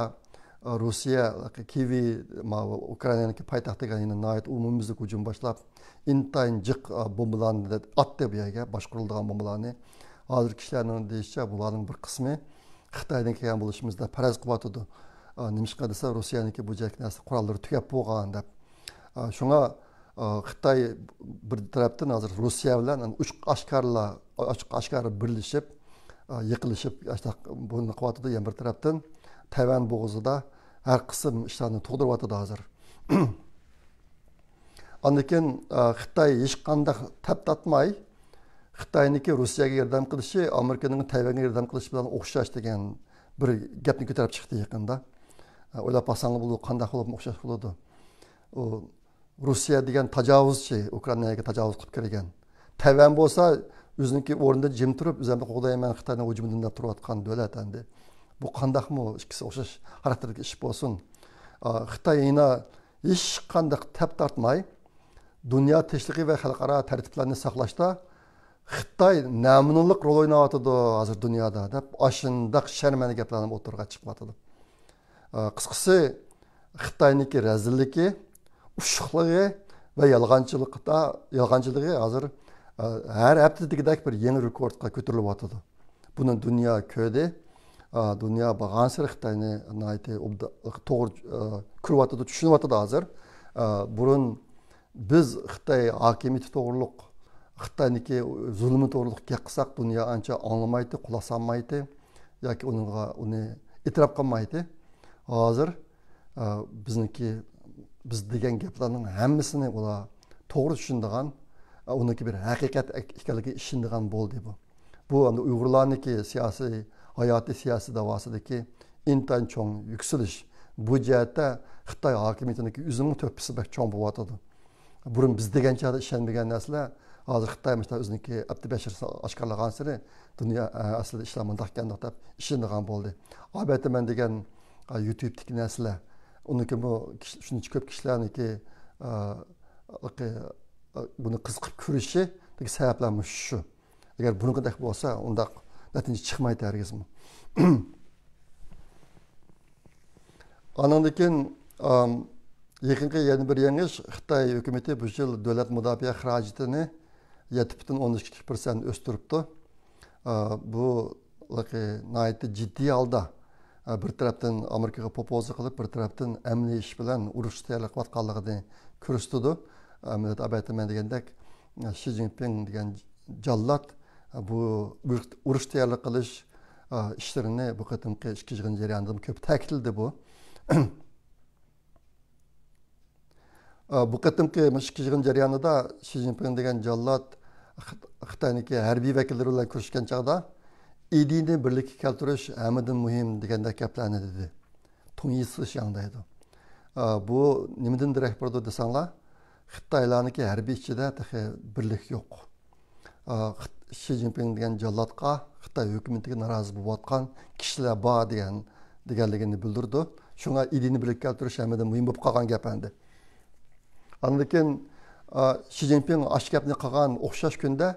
ئە، روسىيە كىيېۋ، ماۋۇ ئۇكرائىنانىڭكى پايتەختىگە يەنە ناھايىتى ئومۇميۈزلۈك ھۇجۇم باشلاپ، ئىنتايىن جىق، ئە، بومبىلارنى ئاتتى بۇ يەرگە، باشقۇرۇلىدىغان بومبىلارنى. ھازىر كىشىلەرنىڭ دېيىشىچە، بۇلارنىڭ بىر قىسمى خىتايدىن كەلگەن بولۇشىمىز دەپ پەرەز قىلىۋاتىدۇ. ئا، نېمىشقا دېسە، روسىيەنىڭكى بۇ جەھەتتىكى نەرسە قوراللىرى تۈگەپ بولغان دەپ. ئا، شۇڭا، ئا، خىتاي بىر تەرەپتىن ھازىر روسىيە بىلەن ئوچۇق ئاشكارىلا، ئوچۇق ئاشكارا بىرلىشىپ، ئا، يېقىنلىشىپ، ئاشۇنداق بۇنى قىلىۋاتىدۇ. يەنە بىر تەرەپتىن تەيۋەن بوغۇزىدا ھەر قىسىم ئىشلارنى تۇغدۇرۇۋاتىدۇ ھازىر. ئاندىن كېيىن، ئا، خىتاي ھېچقانداق تەپ تارتماي، خىتاينىڭكى روسىيەگە ياردەم قىلىشى ئامېرىكىنىڭ تەيۋەنگە ياردەم قىلىشى بىلەن ئوخشاش دېگەن بىر گەپنى كۆتۈرۈپ چىقتى يېقىندا. ئا، ئويلاپ باقساڭلار بولىدۇ، قانداق بولۇپ ئوخشاش بولىدۇ. ئۇ روسىيە دېگەن تاجاۋۇزچى، ئۇكرائىناگە تاجاۋۇز قىلىپ كىرگەن. تەيۋەن بولسا ئۆزىنىڭكى ئورنىدا جىم تۇرۇپ، ئۆزۈمنى قوغدايمەن، خىتاينىڭ ھۇجۇمىدىن دەپ تۇرۇۋاتقان دۆلەت ئەمدى. بۇ قانداقمۇ ئىككىسى ئوخشاش خاراكتېردىكى ئىش بولسۇن؟ ئا، خىتاي يەنە ھېچقانداق تەپ تارتماي، دۇنيا تىنچلىقى ۋە خەلقئارا تەرتىپلەرنى ساقلاشتا خىتاي نەمۇنىلىق رول ئويناۋاتىدۇ ھازىر دۇنيادا، دەپ ئاشۇنداق شەرمەنە گەپلەرنى ئوتتۇرىغا چىقىۋاتىدۇ. ئا، قىسقىسى، خىتاينىڭكى رەزىللىكى، ئۇششۇقلۇقى ۋە يالغانچىلىقتا، يالغانچىلىقى ھازىر، ئا، ھەر ھەپتە دېگۈدەك بىر يېڭى رېكورتقا كۆتۈرۈلۈۋاتىدۇ. بۇنى دۇنيا كۆردى. ئا، دۇنيا بارغانسېرى خىتاينى ناھايىتى ئوبدا-، توغرا، ئا، كۆرۈۋاتىدۇ، چۈشىنىۋاتىدۇ ھازىر. ئا، بۇرۇن بىز خىتاي ھاكىمىيىتى توغرۇلۇق، خىتاينىڭكى زۇلۇمى توغرۇلۇق گەپ قىلساق، دۇنيا ئانچە ئاڭلىمايتتى، قۇلاق سالمايتتى ياكى ئۇنىڭغا، ئۇنى ئېتىراپ قىلمايتتى. ھازىر، ئە، بىزنىڭكى، بىز دېگەن گەپلەرنىڭ ھەممىسىنى ئۇلار توغرا چۈشىنىدىغان، ئە، ئۇنىڭكى بىر ھەقىقەت ئىكەنلىكىگە ئىشىنىدىغان بولدى بۇ. بۇ ئەمدى ئۇيغۇرلارنىڭكى سىياسىي، ھاياتىي سىياسىي داۋاسىدىكى ئىنتايىن چوڭ يۈكسىلىش. بۇ جەھەتتە خىتاي ھاكىمىيىتىنىڭكى ئۆزىنىڭ تۆھپىسى بەك چوڭ بولۇۋاتىدۇ. بۇرۇن بىز دېگەن چاغدا ئىشەنمىگەن نەرسىلەر، ھازىر خىتاي مۇشۇنداق ئۆزىنىڭكى ئەپتى بەشىرىسى ئاشكارىلىغانسېرى، دۇنيا، ئە، ئەسلىدە ئىشلار مۇنداق ئىكەندۇق دەپ ئىشىنىدىغان بولدى. ئالبەتتە، مەن دېگەن، ئە، يۇتۇبتىكى نەرسىلەر، ئۇنىڭكىمۇ كىش-، شۇنچە كۆپ كىشىلەرنىڭكى، ئە، ئە، بۇنى قىزىقىپ كۆرۈشىدىكى سەۋەبلەر مۇشۇ. ئەگەر بۇرۇنقىدەك بولسا، ئۇنداق نەتىجە چىقمايتتى ھەرگىزمۇ. ئانىڭدىن كېيىن، ئام، يېقىنقى يەنە بىر يېڭىش، خىتاي ھۆكۈمىتى بۇ يىل دۆلەت مۇداپىئە خىراجىتىنى يەتتە پۈتۈن ئوندىن ئىككى پىرسەنت ئۆستۈرۈپتۇ. ئا، بۇ ناھايىتى جىددىي ھالدا، ئا، بىر تەرەپتىن ئامېرىكىغا پوپوزا قىلىپ، بىر تەرەپتىن ئەمەلىي ئىش بىلەن ئۇرۇش تەييارلىق قىلىۋاتقانلىقىنى كۆرسىتىدۇ. ئا، مىللەت ئابەتىمەن دېگەندەك، ئا، شى جىنپىڭ دېگەن جاللات، ئا، بۇ ئۇرۇش، ئۇرۇش تەييارلىق قىلىش، ئا، ئىشلىرىنى بۇ قېتىمقى ئىككى يىغىن جەريانىدىمۇ كۆپ تەكىتلىدى بۇ. ئا، بۇ قېتىمقى مۇشۇ ئىككى يىغىن جەريانىدا شى جىنپىڭ دېگەن جاللات خىت-، خىتاينىڭكى ھەربىي ۋەكىللىرى بىلەن كۆرۈشكەن چاغدا، ئىدىيىنى بىرلىككە كەلتۈرۈش ھەممىدىن مۇھىم دېگەندەك گەپلەرنى دېدى. تۇڭيىسىشياڭ دەيدۇ. ئا، بۇ نېمىدىن دېرەك بېرىدۇ دېسەڭلار، خىتايلارنىڭكى ھەربىي ئىچىدە تېخى بىرلىك يوق. ئا، خىت-، شى جىنپىڭ دېگەن جاللاتقا خىتاي ھۆكۈمىتىگە نارازى بولۇۋاتقان كىشىلەر بار دېگەن، دېگەنلىكىنى بىلدۈرىدۇ. شۇڭا ئىدىيىنى بىرلىككە كەلتۈرۈش ھەممىدىن مۇھىم بولۇپ قالغان گەپ ئەمدى. ئاندىن كېيىن، ئا، شى جىنپىڭ ئاشۇ گەپنى قىلغان ئوخشاش كۈندە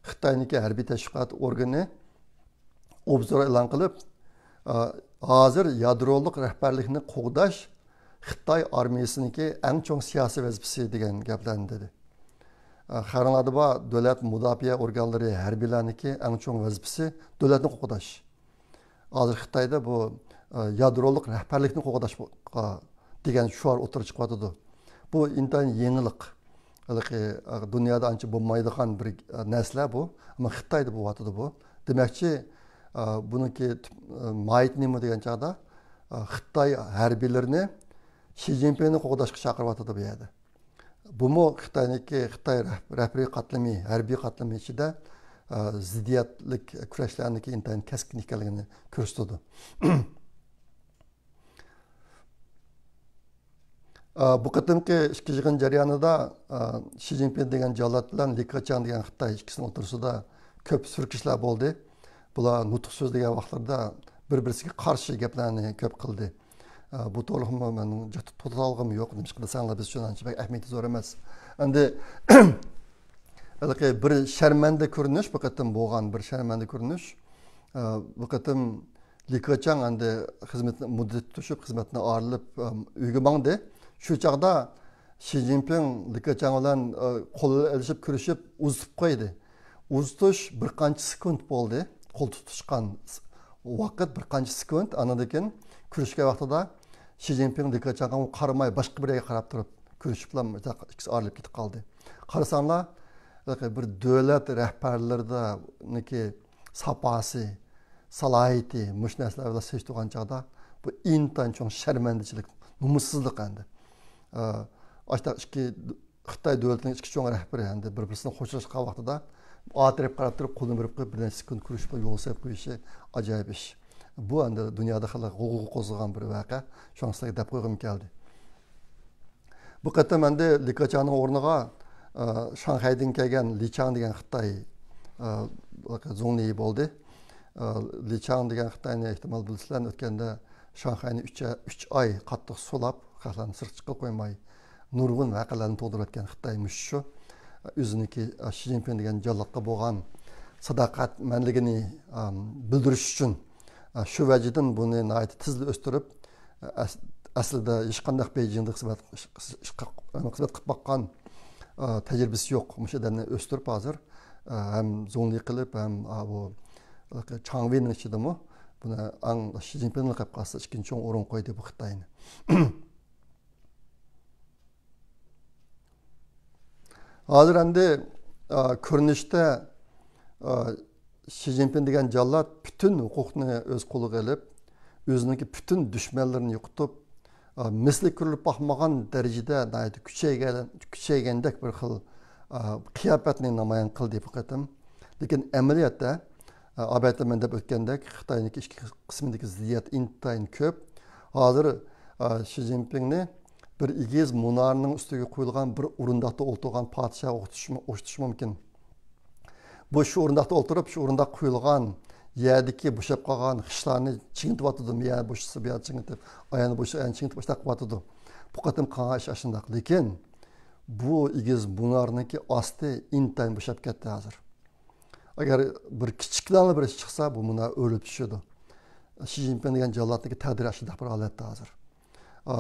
خىتاينىڭكى ھەربىي تەشۋىقات ئورگىنى ئوبزور ئېلان قىلىپ، ئا، ھازىر يادرولۇق رەھبەرلىكنى قوغداش خىتاي ئارمىيىسىنىڭكى ئەڭ چوڭ سىياسىي ۋەزىپىسى دېگەن گەپلەرنى دېدى. ئا، خەۋىرىڭلاردا بار، دۆلەت مۇداپىئە ئورگانلىرى، ھەربىيلەرنىڭكى ئەڭ چوڭ ۋەزىپىسى دۆلەتنى قوغداش. ھازىر خىتايدا بۇ، ئا، يادرولۇق رەھبەرلىكنى قوغداشقا دېگەن شوئار ئوتتۇرىغا چىقىۋاتىدۇ. بۇ ئىنتايىن يېڭىلىق. ھېلىقى، ئا، دۇنيادا ئانچە بولمايدىغان بىر، ئا، نەرسىلەر بۇ. ئەمما خىتايدا بولۇۋاتىدۇ بۇ. دېمەكچى، ئا، بۇنىڭكى تۈپ-، ئا، ماھىيىتى نېمە دېگەن چاغدا، ئا، خىتاي ھەربىيلىرىنى شى جىنپىڭنى قوغداشقا چاقىرىۋاتىدۇ بۇ يەردە. بۇمۇ خىتاينىڭكى، خىتاي رەھ-، رەھبىرىي قاتلىمى، ھەربىي قاتلىمى ئىچىدە، ئا، زىددىيەتلىك كۈرەشلەرنىڭكى ئىنتايىن كەسكىن ئىكەنلىكىنى كۆرسىتىدۇ. ئا، بۇ قېتىمقى ئىككى يىغىن جەريانىدا، ئا، شى جىنپىڭ دېگەن جاللات بىلەن لى كېچياڭ دېگەن خىتاي ئىككىسىنىڭ ئوتتۇرىسىدا كۆپ سۈركىشلەر بولدى. بۇلار نۇتۇق سۆزلىگەن ۋاقىتلىرىدا بىر-بىرسىگە قارشى گەپلەرنى كۆپ قىلدى. ئا، بۇ توغرىلىقمۇ مەن جىق توختالغۇم يوق. نېمىشقا دېسەڭلار، بىز ئۈچۈن ئانچە بەك ئەھمىيىتى زور ئەمەس. ئەمدى ھېلىقى بىر شەرمەندە كۆرۈنۈش، بۇ قېتىم بولغان بىر شەرمەندە كۆرۈنۈش. ئا، بۇ قېتىم لى كېچياڭ ئەمدى خىزمەتنى، مۇددىتى توشۇپ، خىزمەتتىن ئايرىلىپ، ئەم، ئۆيگە ماڭدى. شۇ چاغدا شى جىنپىڭ لى كېچياڭ بىلەن، ئە، قول ئېلىشىپ كۆرۈشۈپ ئۇزىتىپ قويدى. ئۇزىتىش بىر قانچە سېكۇنت بولدى. قول تۇتۇشقان س-، ۋاقىت بىر قانچە سېكۇنت. ئاندىن كېيىن كۆرۈشكەن ۋاقتىدا شى جىنپىڭ لى كېچياڭغا قارىماي، باشقا بىر يەرگە قاراپ تۇرۇپ، كۆرۈشۈپلا ئىككىسى ئايرىلىپ كېتىپ قالدى. قارىساڭلار، بىر دۆلەت رەھبەرلىرىنىڭكى ساپاسى، سالاھىيىتى مۇشۇ نەرسىلەر بىلەن سېلىشتۇرغان چاغدا، بۇ ئىنتايىن چوڭ شەرمەندىچىلىك، نومۇسسىزلىق ئەمدى. ئاشۇنداق ئىككى خىتاي دۆلىتىنىڭ ئىككى چوڭ رەھبىرى ئەمدى بىر-بىرسىنى خوشلاشقان ۋاقتىدا ئارقىدىن قاراپ تۇرۇپ، قولىنى بېرىپ قويۇپ، بىر نەچچە سېكۇنت كۆرۈشۈپ يول سېلىپ قويۇشى ئاجايىپ ئىش. بۇ ئەمدى دۇنيادا خېلى غۇلغۇلا قوزغىغان بىر ۋەقە. شۇڭا سىلەرگە دەپ قويغۇم كەلدى. بۇ قېتىم ئەمدى لى كېچياڭنىڭ ئورنىغا، ئە، شاڭخەيدىن كەلگەن لى چاڭ دېگەن خىتاي، ئە، زۇڭلى بولدى. ئە، لى چاڭ دېگەن خىتاينى ئېھتىمال بىلىسىلەر، ئۆتكەندە شاڭخەينى ئۈچ، ئۈچ ئاي قاتتىق سولاپ، خەقلەرنى سىرتقا چىقىپ قويماي، نۇرغۇن ۋەقەلەرنى تۇغدۇرۇۋەتكەن خىتاي مۇشۇ شۇ. ئۆزىنىڭكى، ئە، شى جىنپىڭ دېگەن جاللاتقا بولغان ساداقەتمەنلىكىنى، ئەم، بىلدۈرۈش ئۈچۈن، ئە، شۇ ۋەجىدىن بۇنى ناھايىتى تېزلا ئۆستۈرۈپ، ئەس-، ئەسلىدە ھېچقانداق بېيجىڭدا خىزمەت، خىزمەت قىلىپ باققان، ئە، تەجرىبىسى يوق مۇشۇ ئادەمنى ئۆستۈرۈپ ھازىر، ئە، ھەم زۇڭلى قىلىپ، ھەم، ئە، بۇ چاڭ ۋېينىڭ ئىچىدىمۇ بۇنى ئەڭ شى جىنپىڭ لەقەب قالسا ئىككىنچى چوڭ ئورۇن قويدى بۇ خىتاينى. ھازىر ئەمدى، ئا، كۆرۈنۈشتە، ئا، شى جىنپىڭ دېگەن جاللات پۈتۈن ھوقۇقنى ئۆز قولىغا ئېلىپ، ئۆزىنىڭكى پۈتۈن دۈشمەنلىرىنى يوقىتىپ، ئا، مىسلى كۆرۈلۈپ باقمىغان دەرىجىدە ناھايىتى كۈچەيگەن، كۈچەيگەندەك بىر خىل، ئا، قىياپەتنى نامايان قىلدى بۇ قېتىم. لېكىن ئەمەلىيەتتە، ئا، ئابەتتە مەن دەپ ئۆتكەندەك، خىتاينىڭكى ئىچكى قىسمىدىكى زىددىيەت ئىنتايىن كۆپ. ھازىر، ئا، شى جىنپىڭنى بىر ئېگىز مۇنارىنىڭ ئۈستىگە قويۇلغان بىر ئورۇنداقتا ئولتۇرغان پادىشاھقا ئوخشىتىش، ئوخشىتىش مۇمكىن. بۇ شۇ ئورۇنداقتا ئولتۇرۇپ، شۇ ئورۇنداق قويۇلغان يەردىكى بوشاپ قالغان خىشلارنى چىڭىتىۋاتىدۇ. بۇ يەر بوشىسا، بۇ يەر چىڭىتىپ، ئاياغنى بوشىسا، ئاياغنى چىڭىتىپ، ئاشۇنداق قىلىۋاتىدۇ. بۇ قېتىم قىلغان ئىش ئاشۇنداق. لېكىن بۇ ئېگىز مۇنارنىڭكى ئاستى ئىنتايىن بوشاپ كەتتى ھازىر. ئەگەر بىر كىچىككىنە بىر ئىش چىقسا، بۇ مۇنار ئۆرۈلۈپ چۈشىدۇ. شى جىنپىڭ دېگەن جاللاتنىڭكى تەقدىرى ئاشۇنداق بىر ھالەتتە ھازىر. ئا،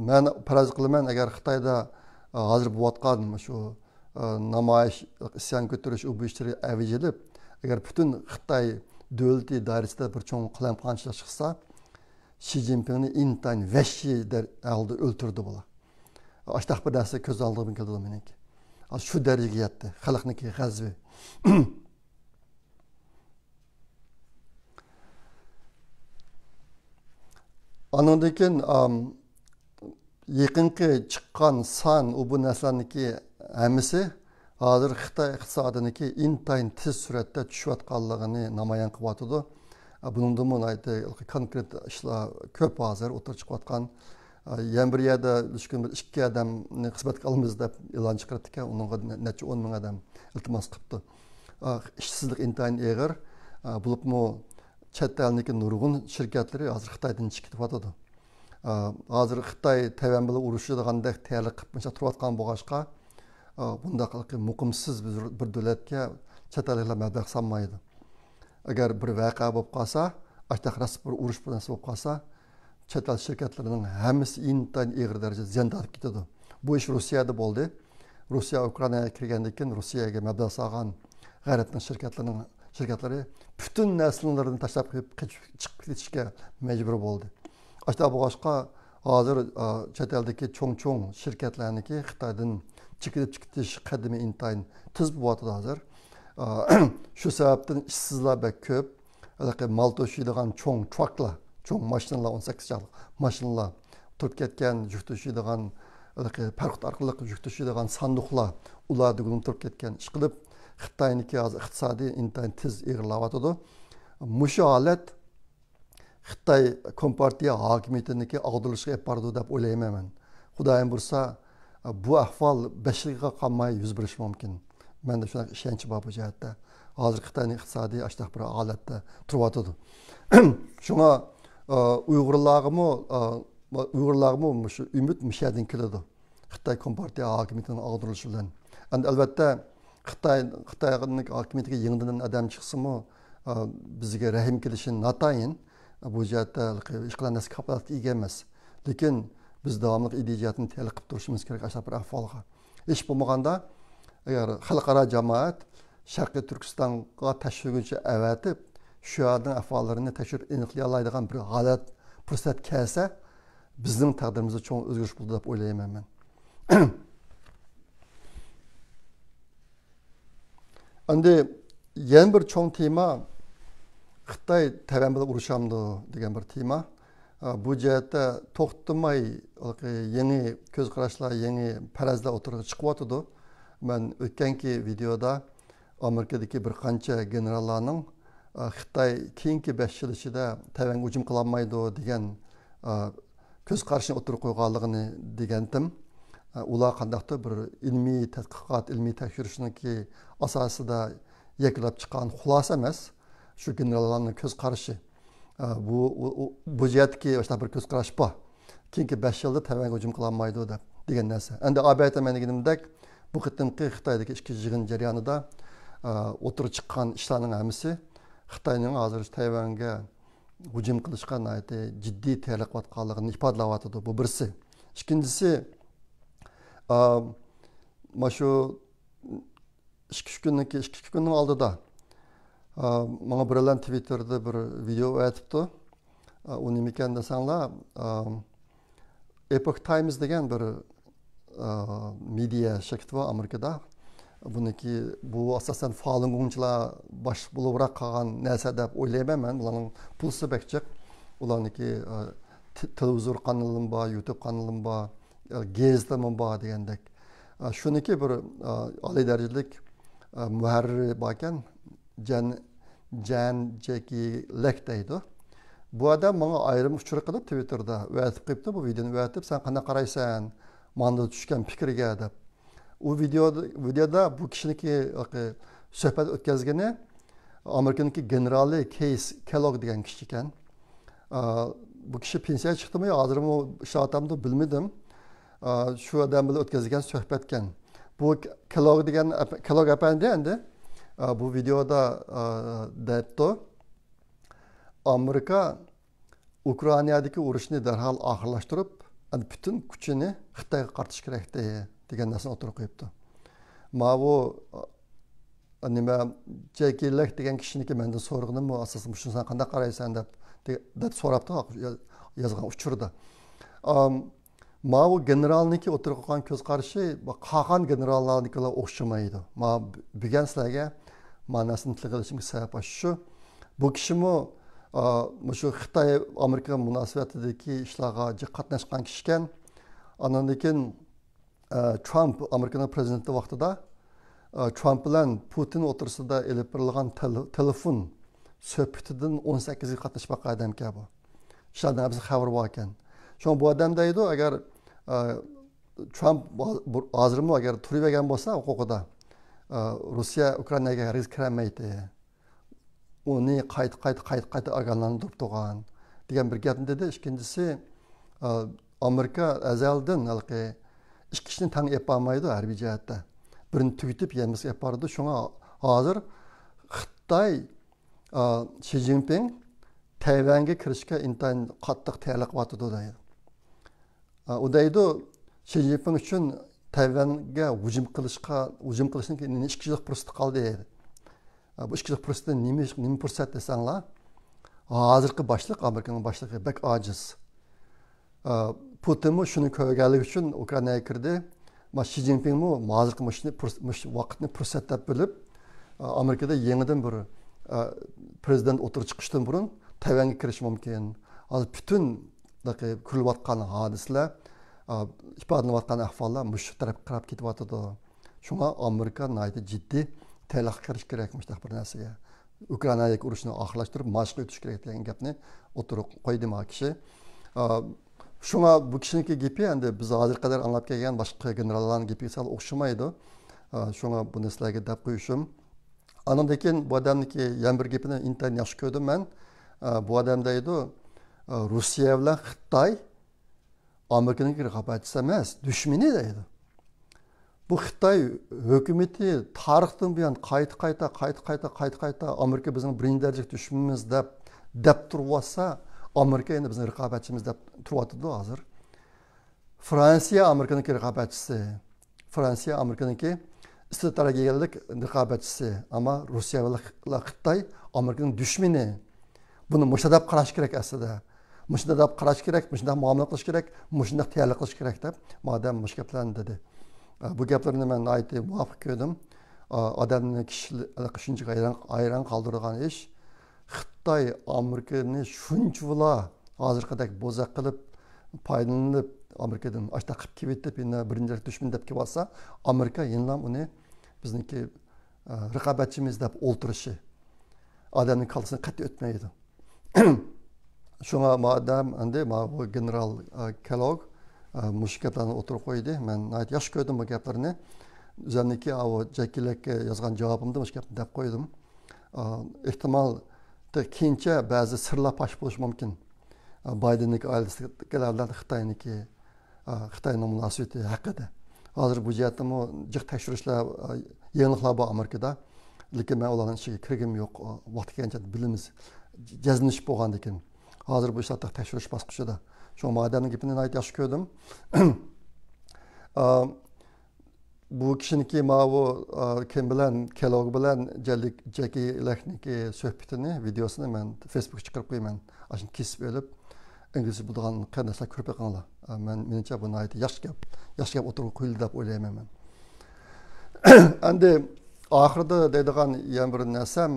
مەن پەرەز قىلىمەن، ئەگەر خىتايدا، ئا، ھازىر بولۇۋاتقان شۇ، ئا، نامايىش، ئىسيان كۆتۈرۈش، ئۇ بۇ ئىشلىرى ئەۋج ئېلىپ، ئەگەر پۈتۈن خىتاي دۆلىتى دائىرىسىدە بىر چوڭ قالايمىقانچىلىق چىقسا، شى جىنپىڭنى ئىنتايىن ۋەھشىي دەر-، ھالدا ئۆلتۈرىدۇ بۇلار. ئاشتاق بىر نەرسە كۆز ئالدىمغا كېلىدۇ مېنىڭكى. شۇ دەرىجىگە يەتتى خەلقنىڭكى غەزىپى. ئانىڭدىن كېيىن، ئام، يېقىنقى چىققان سان، ئۇ بۇ نەرسىلەرنىڭكى ھەممىسى ھازىر خىتاي ئىقتىسادىنىڭكى ئىنتايىن تېز سۈرئەتتە چۈشۈۋاتقانلىقىنى نامايان قىلىۋاتىدۇ. بۇنىڭدىمۇ ناھايىتى كونكرېت ئىشلار كۆپ ھازىر ئوتتۇرىغا چىقىۋاتقان. يەنە بىر يەردە مۇشۇ كۈنى بىر ئىككى ئادەمنى خىزمەتكە ئالىمىز دەپ ئېلان چىقىرىپتىكەن، ئۇنىڭغا نە-، نەچچە ئون مىڭ ئادەم ئىلتىماس قىپتۇ. ئىشسىزلىق ئىنتايىن ئېغىر، بولۇپمۇ چەت ئەلنىڭكى نۇرغۇن شىركەتلىرى ھازىر خىتايدىن چىقىپ كېتىۋاتىدۇ. ھازىر خىتاي تەيۋەن بىلەن ئۇرۇشىدىغاندەك تەييارلىق قىلىپ مۇشۇنداق تۇرۇۋاتقان بولغاچقا، بۇنداق مۇقىمسىز بىر، بىر دۆلەتكە چەت ئەللىكلەر مەبلەغ سالمايدۇ. ئەگەر بىر ۋەقە بولۇپ قالسا، ئاشتاق راست بىر ئۇرۇش، بىر نەرسە بولۇپ قالسا، چەت ئەل شىركەتلىرىنىڭ ھەممىسى ئىنتايىن ئېغىر دەرىجىدە زىيان تارتىپ كېتىدۇ. بۇ ئىش روسىيەدە بولدى. روسىيە ئۇكرائىناغا كىرگەندىن كېيىن، روسىيەگە مەبلەغ سالغان غەربنىڭ شىركەتلىرىنىڭ، شىركەتلىرى پۈتۈن نەرسىلىرىنى تاشلاپ قېچىپ، قېچىپ، چىقىپ كېتىشكە مەجبۇر بولدى. ئاشۇنداق بولغاچقا، ھازىر، ئا، چەت ئەلدىكى چوڭ-چوڭ شىركەتلەرنىڭكى خىتايدىن چېكىنىپ چىقىش قەدىمى ئىنتايىن تېز بولۇۋاتىدۇ ھازىر. ئا، شۇ سەۋەبتىن ئىشسىزلار بەك كۆپ. ھېلىقى مال توشۇيدىغان چوڭ تراكلار، چوڭ ماشىنىلار، ئون سەككىز چاقلىق ماشىنىلار تۇرۇپ كەتكەن، يۈك توشۇيدىغان، ھېلىقى پەرخوت ئارقىلىق يۈك توشۇيدىغان ساندۇقلار، ئۇلار دېگۈدىن تۇرۇپ كەتكەن. ئىشقىلىپ، خىتاينىڭكى ھازىر ئىقتىسادى ئىنتايىن تېز ئېغىرلاۋاتىدۇ. مۇشۇ ھالەت خىتاي كومپارتىيە ھاكىمىيىتىنىڭكى ئاغدۇرۇلۇشىغا ئېلىپ بارىدۇ دەپ ئويلايمەن مەن. خۇدايىم بۇيرۇسا، بۇ ئەھۋال بەش يىلغا قالماي يۈز بېرىشى مۇمكىن. مەندە شۇنداق ئىشەنچ بار بۇ جەھەتتە. ھازىر خىتاينىڭ ئىقتىسادى ئاشۇنداق بىر ھالەتتە تۇرۇۋاتىدۇ. شۇڭا، ئۇيغۇرلارغىمۇ، ئۇيغۇرلارغىمۇ مۇشۇ ئۈمىد مۇشۇ يەردىن كېلىدۇ. خىتاي كومپارتىيە ھاكىمىيىتىنىڭ ئاغدۇرۇلۇشى بىلەن. ئەمدى ئەلۋەتتە، خىتاي، خىتاي ھاكىمىيىتىگە يېڭىدىن ئادەم چىقسىمۇ، ئا، بىزگە رەھىم كېلىشى ناتايىن. بۇ جەھەتتە ھېلىقى ھېچقانداق نەرسە كاپالەتكە ئىگە ئەمەس. لېكىن بىز داۋاملىق ئىدىيە جەھەتتىن تەييارلىق قىلىپ تۇرۇشىمىز كېرەك ئاشۇنداق بىر ئەھۋالغا. ھېچ بولمىغاندا، ئەگەر خەلقئارا جامائەت شەرقىي تۈركىستانغا تەكشۈرگۈچى ئەۋەتىپ، شۇ يەرنىڭ ئەھۋاللىرىنى تەكشۈرۈپ ئېنىقلىيالايدىغان بىر ھالەت، پۇرسەت كەلسە، بىزنىڭ تەقدىرىمىزدە چوڭ ئۆزگىرىش بولىدۇ دەپ ئويلايمەن مەن. ئەمدى يەنە بىر چوڭ تېما، خىتاي تەيۋەن بىلەن ئۇرۇشامدۇ دېگەن بىر تېما. ئا، بۇ جەھەتتە توختىماي يېڭى كۆز قاراشلار، يېڭى پەرەزلەر ئوتتۇرىغا چىقىۋاتىدۇ. مەن ئۆتكەنكى ۋىدېيودا ئامېرىكىدىكى بىر قانچە گېنېراللارنىڭ، ئا، خىتاي كېيىنكى بەش يىل ئىچىدە تەيۋەنگە ھۇجۇم قىلالمايدۇ دېگەن، ئا، كۆز قارىشىنى ئوتتۇرىغا قويغانلىقىنى دېگەنتىم. ئا، ئۇلار قانداقتۇر بىر ئىلمىي تەتقىقات، ئىلمىي تەكشۈرۈشنىڭكى ئاساسىدا يەكۈنلەپ چىققان خۇلاسە ئەمەس. شۇ گېنېراللارنىڭ كۆز قارىشى. ئا، بۇ، ئۇ، ئۇ، بۇ جەھەتتىكى شۇنداق بىر كۆز قاراش بار. كېيىنكى بەش يىلدا تەيۋەنگە ھۇجۇم قىلالمايدۇ دەپ دېگەن نەرسە. ئەمدى ئا بەتتە مەن دېگىنىمدەك، بۇ قېتىمقى خىتايدىكى ئىككى يىغىن جەريانىدا، ئا، ئوتتۇرىغا چىققان ئىشلارنىڭ ھەممىسى خىتاينىڭ ھازىر تەيۋەنگە ھۇجۇم قىلىشقا ناھايىتى جىددىي تەييارلىق قىلىۋاتقانلىقىنى ئىپادىلەۋاتىدۇ. بۇ بىرسى. ئىككىنچىسى، ئا، مانا شۇ ئىككى، ئۈچ كۈننىڭكى، ئىككى، ئۈچ كۈننىڭ ئالدىدا، ئا، ماڭا بىرەيلەن تىۋىتتېردا بىر ۋىدېو ئەۋەتىپتۇ. ئا، ئۇ نېمىكەن دېسەڭلار، ئا، ئېپوك تايمز دېگەن بىر، ئا، مېدىيا شىركىتى بار ئامېرىكىدا. بۇنىڭكى، بۇ ئاساسەن فالۇنگوڭچىلار باش بولۇۋراق قالغان نەرسە دەپ ئويلايمەن مەن. ئۇلارنىڭ پۇلسى بەك جىق. ئۇلارنىڭكى، ئا، ت-، تېلېۋىزور قانىلىمۇ بار، يۇتۇب قانىلىمۇ بار، ئا، گېزىتىمۇ بار دېگەندەك. ئا، شۇنىڭكى بىر، ئا، ئالىي دەرىجىلىك، ئا، مۇھەررىرى باركەن، جەن، جەن جېكى لەك دەيدۇ. بۇ ئادەم ماڭا ئايرىم ئۇچۇر قىلىپ تىۋىتتېردا ئەۋەتىپ قويۇپتۇ بۇ ۋىدېونى ئەۋەتىپ، سەن قانداق قارايسەن ماندا چۈشكەن پىكىرگە دەپ. ئۇ ۋىدېو، ۋىدېودا بۇ كىشىنىڭكى سۆھبەت ئۆتكۈزگىنى ئامېرىكىنىڭكى گېنېرالى كېيس كېلوگ دېگەن كىشى ئىكەن. ئا، بۇ كىشى پېنسىيەگە چىقتىمۇ يا ھازىرمۇ ئىشلەۋاتامدۇ بىلمىدىم. ئا، شۇ ئادەم بىلەن ئۆتكۈزگەن سۆھبەتكەن. بۇ كېلوگ دېگەن ئەپ-، كېلوگ ئەپەندى ئەمدى، ئا، بۇ ۋىدېودا، ئا، دەپتۇ. ئامېرىكا ئۇكرائىنادىكى ئۇرۇشنى دەرھال ئاخىرلاشتۇرۇپ، ئەمدى پۈتۈن كۈچىنى خىتايغا قارىتىش كېرەكتى، دېگەن نەرسىنى ئوتتۇرىغا قويۇپتۇ. ماۋۇ، ئا، نېمە، جېكى لەك دېگەن كىشىنىڭكى مەندىن سورىغىنىمۇ ئاساسەن مۇشۇنى سەن قانداق قارايسەن دەپ، دەپ سوراپتۇ يازغان ئۇچۇردا. ئام، ماۋۇ گېنېرالنىڭكى ئوتتۇرىغا قويغان كۆز قارىشى قالغان گېنېراللارنىڭكىغا ئوخشىمايدۇ. ما بۈگۈن سىلەرگە ماناسىنى تىلغا ئېلىشىمغا سەۋەب شۇ. بۇ كىشىمۇ، ئا، مۇشۇ خىتاي، ئامېرىكا مۇناسىۋىتىدىكى ئىشلارغا جىق قاتناشقان كىشىكەن. ئاندىن كېيىن، ئا، ترامپ ئامېرىكىنىڭ پرېزىدېنتى ۋاقتىدا، ئا، ترامپ بىلەن پۇتىن ئوتتۇرىسىدا ئېلىپ بېرىلغان تېل-، تېلېفون سۆھبىتىدىن ئون سەككىزگە قاتنىشىپ باققان ئادەمكەن بۇ. شۇلارنىڭ ھەممىسى خەۋىرى باركەن. شۇڭا بۇ ئادەم دەيدۇ، ئەگەر، ئا، ترامپ ھازىرمۇ ئەگەر تۇرۇۋەرگەن بولسا ھوقۇقىدا، ئا، روسىيە ئۇكرائىناغا ھەرگىز كىرەلمەيتتى. ئۇنى قايتا، قايتا، قايتا، قايتا ئاگاھلاندۇرۇپ تۇرغان دېگەن بىر گەپنى دېدى. ئىككىنچىسى، ئا، ئامېرىكا ئەزەلدىن ھېلىقى ئىككى ئىشنى تەڭ ئېلىپ بارمايدۇ ھەربىي جەھەتتە. بىرنى تۈگىتىپ يەنە بىرسىنى ئېلىپ بارىدۇ. شۇڭا ھازىر خىتاي، ئا، شى جىنپىڭ تەيۋەنگە كىرىشكە ئىنتايىن قاتتىق تەييارلىق قىلىۋاتىدۇ دەيدۇ. ئا، ئۇ دەيدۇ، شى جىنپىڭ ئۈچۈن تەيۋەنگە ھۇجۇم قىلىشقا، ھۇجۇم قىلىشنىڭ ئىككى يىللىق پۇرسىتى قالدى. ئا، بۇ ئىككى يىللىق پۇرسىتى نېمە، نېمە پۇرسەت دېسەڭلار، ھازىرقى باشلىق، ئامېرىكىنىڭ باشلىقى بەك ئاجىز. ئا، پۇتىنمۇ شۇنى كۆرگەنلىكى ئۈچۈن ئۇكرائىناغا كىردى. ما شى جىنپىڭمۇ ھازىرقى مۇشۇنى پۇرس-، مۇشۇ ۋاقىتنى پۇرسەت دەپ بىلىپ، ئا، ئامېرىكىدا يېڭىدىن بىر، ئا، پرېزىدېنت ئوتتۇرىغا چىقىشتىن بۇرۇن تەيۋەنگە كىرىشى مۇمكىن. ھازىر پۈتۈن كۆرۈلۈۋاتقان ھادىسىلەر، ئا، ئىپادىلىنىۋاتقان ئەھۋاللار مۇشۇ تەرەپكە قاراپ كېتىۋاتىدۇ. شۇڭا ئامېرىكا ناھايىتى جىددىي تەييارلىققا كىرىشى كېرەك مۇشۇنداق بىر نەرسىگە. ئۇكرائىنادىكى ئۇرۇشنى ئاخىرلاشتۇرۇپ، ماۋۇ ئىشقا ئۆتۈش كېرەك دېگەن گەپنى ئوتتۇرىغا قويدى ماۋۇ كىشى. ئا، شۇڭا بۇ كىشىنىڭكى گېپى ئەمدى بىز ھازىرغا قەدەر ئاڭلاپ كەلگەن باشقا گېنېراللارنىڭ گېپىگە سەل ئوخشىمايدۇ. ئا، شۇڭا بۇنى سىلەرگە دەپ قويۇشۇم. ئاندىن كېيىن بۇ ئادەمنىڭكى يەنە بىر گېپىنى ئىنتايىن ياخشى كۆردۈم مەن. ئا، بۇ ئادەم دەيدۇ، ئا، روسىيە بىلەن خىتاي ئامېرىكىنىڭكى رىقابەتچىسى ئەمەس، دۈشمىنى دەيدۇ. بۇ خىتاي ھۆكۈمىتى تارىختىن بۇيان قايتا، قايتا، قايتا، قايتا، قايتا، قايتا ئامېرىكا بىزنىڭ بىرىنچى دەرىجىلىك دۈشمىنىمىز دەپ، دەپ تۇرۇۋاتسا، ئامېرىكا يەنە بىزنىڭ رىقابەتچىمىز دەپ تۇرۇۋاتىدۇ ھازىر. فرانسىيە ئامېرىكىنىڭكى رىقابەتچىسى. فرانسىيە ئامېرىكىنىڭكى ئىستراتېگىيەلىك رىقابەتچىسى. ئەمما روسىيە بىلەن خىتاي ئامېرىكىنىڭ دۈشمىنى. بۇنى مۇشۇنداق دەپ قاراش كېرەك ئەسلىدە. مۇشۇنداق دەپ قاراش كېرەك، مۇشۇنداق مۇئامىلە قىلىش كېرەك، مۇشۇنداق تەييارلىق قىلىش كېرەك دەپ، مادەم مۇشۇ گەپلەرنى دېدى. ئە، بۇ گەپلىرنى مەن ناھايىتى مۇۋاپىق كۆردۈم. ئە، ئادەمنى، كىشىلەرنى شۇنچىلىك ھەيران، ھەيران قالدۇرىدىغان ئىش، خىتاي ئامېرىكىنى شۇنچىۋالا ھازىرقىدەك بوزەك قىلىپ، پايدىلىنىپ، ئامېرىكىدىن ئاشۇنداق قىلىپ كېلىۋېتىپ، يەنە بىرىنچى دەرىجە دۈشمەن دەپ كېلىۋاتسا، ئامېرىكا يەنىلا ئۇنى بىزنىڭكى، ئە، رىقابەتچىمىز دەپ ئولتۇرۇشى ئادەمنىڭ كاللىسىدىن قەتئىي ئۆتمەيدۇ. شۇڭا مادەم ئەمدى ماۋۇ گېنېرال، ئە، كېلوگ، ئە، مۇشۇ گەپلەرنى ئوتتۇرىغا قويدى. مەن ناھايىتى ياخشى كۆردۈم بۇ گەپلىرىنى. ئۆزۈمنىڭكى ئاۋۇ جەككىلەرگە يازغان جاۋابىمدا مۇشۇ گەپنى دەپ قويدۇم. ئە، ئېھتىمال، تېخى كېيىنچە بەزى سىرلار پاش بولۇشى مۇمكىن. ئە، بايدېننىڭكى ئائىلىسىدىكىلەر بىلەن خىتاينىڭكى، ئە، خىتاينىڭ مۇناسىۋىتى ھەققىدە. ھازىر بۇ جەھەتتىمۇ جىق تەكشۈرۈشلەر، ئە، يېڭىلىقلار بار ئامېرىكىدا. لېكىن مەن ئۇلارنىڭ ئىچىگە كىرگۈم يوق. ئە، ۋاقتى كەلگەنچە بىلىمىز. جەزملىشىپ بولغاندىن كېيىن. ھازىر بۇ ئىشلار تېخى تەكشۈرۈش باسقۇچىدا. شۇڭا مادەمنىڭ گېپىنى ناھايىتى ياخشى كۆردۈم. ئا، بۇ كىشىنىڭكى ماۋۇ، ئا، كىم بىلەن، كېلوگ بىلەن جەللىك-، جەككى لەكنىڭكى سۆھبىتىنى، ۋىدېيوسىنى مەن فېيسبۇكقا چىقىرىپ قويىمەن. ئاشۇنى كېسىپ ئېلىپ، ئىنگلىزچە بىلىدىغان قېرىنداشلار كۆرۈپ بېقىڭلار. ئا، مەن، مېنىڭچە بۇ ناھايىتى ياخشى گەپ، ياخشى گەپ ئوتتۇرىغا قويۇلدى دەپ ئويلايمەن مەن. ئەمدى ئاخىرىدا دەيدىغان يەنە بىر نەرسەم،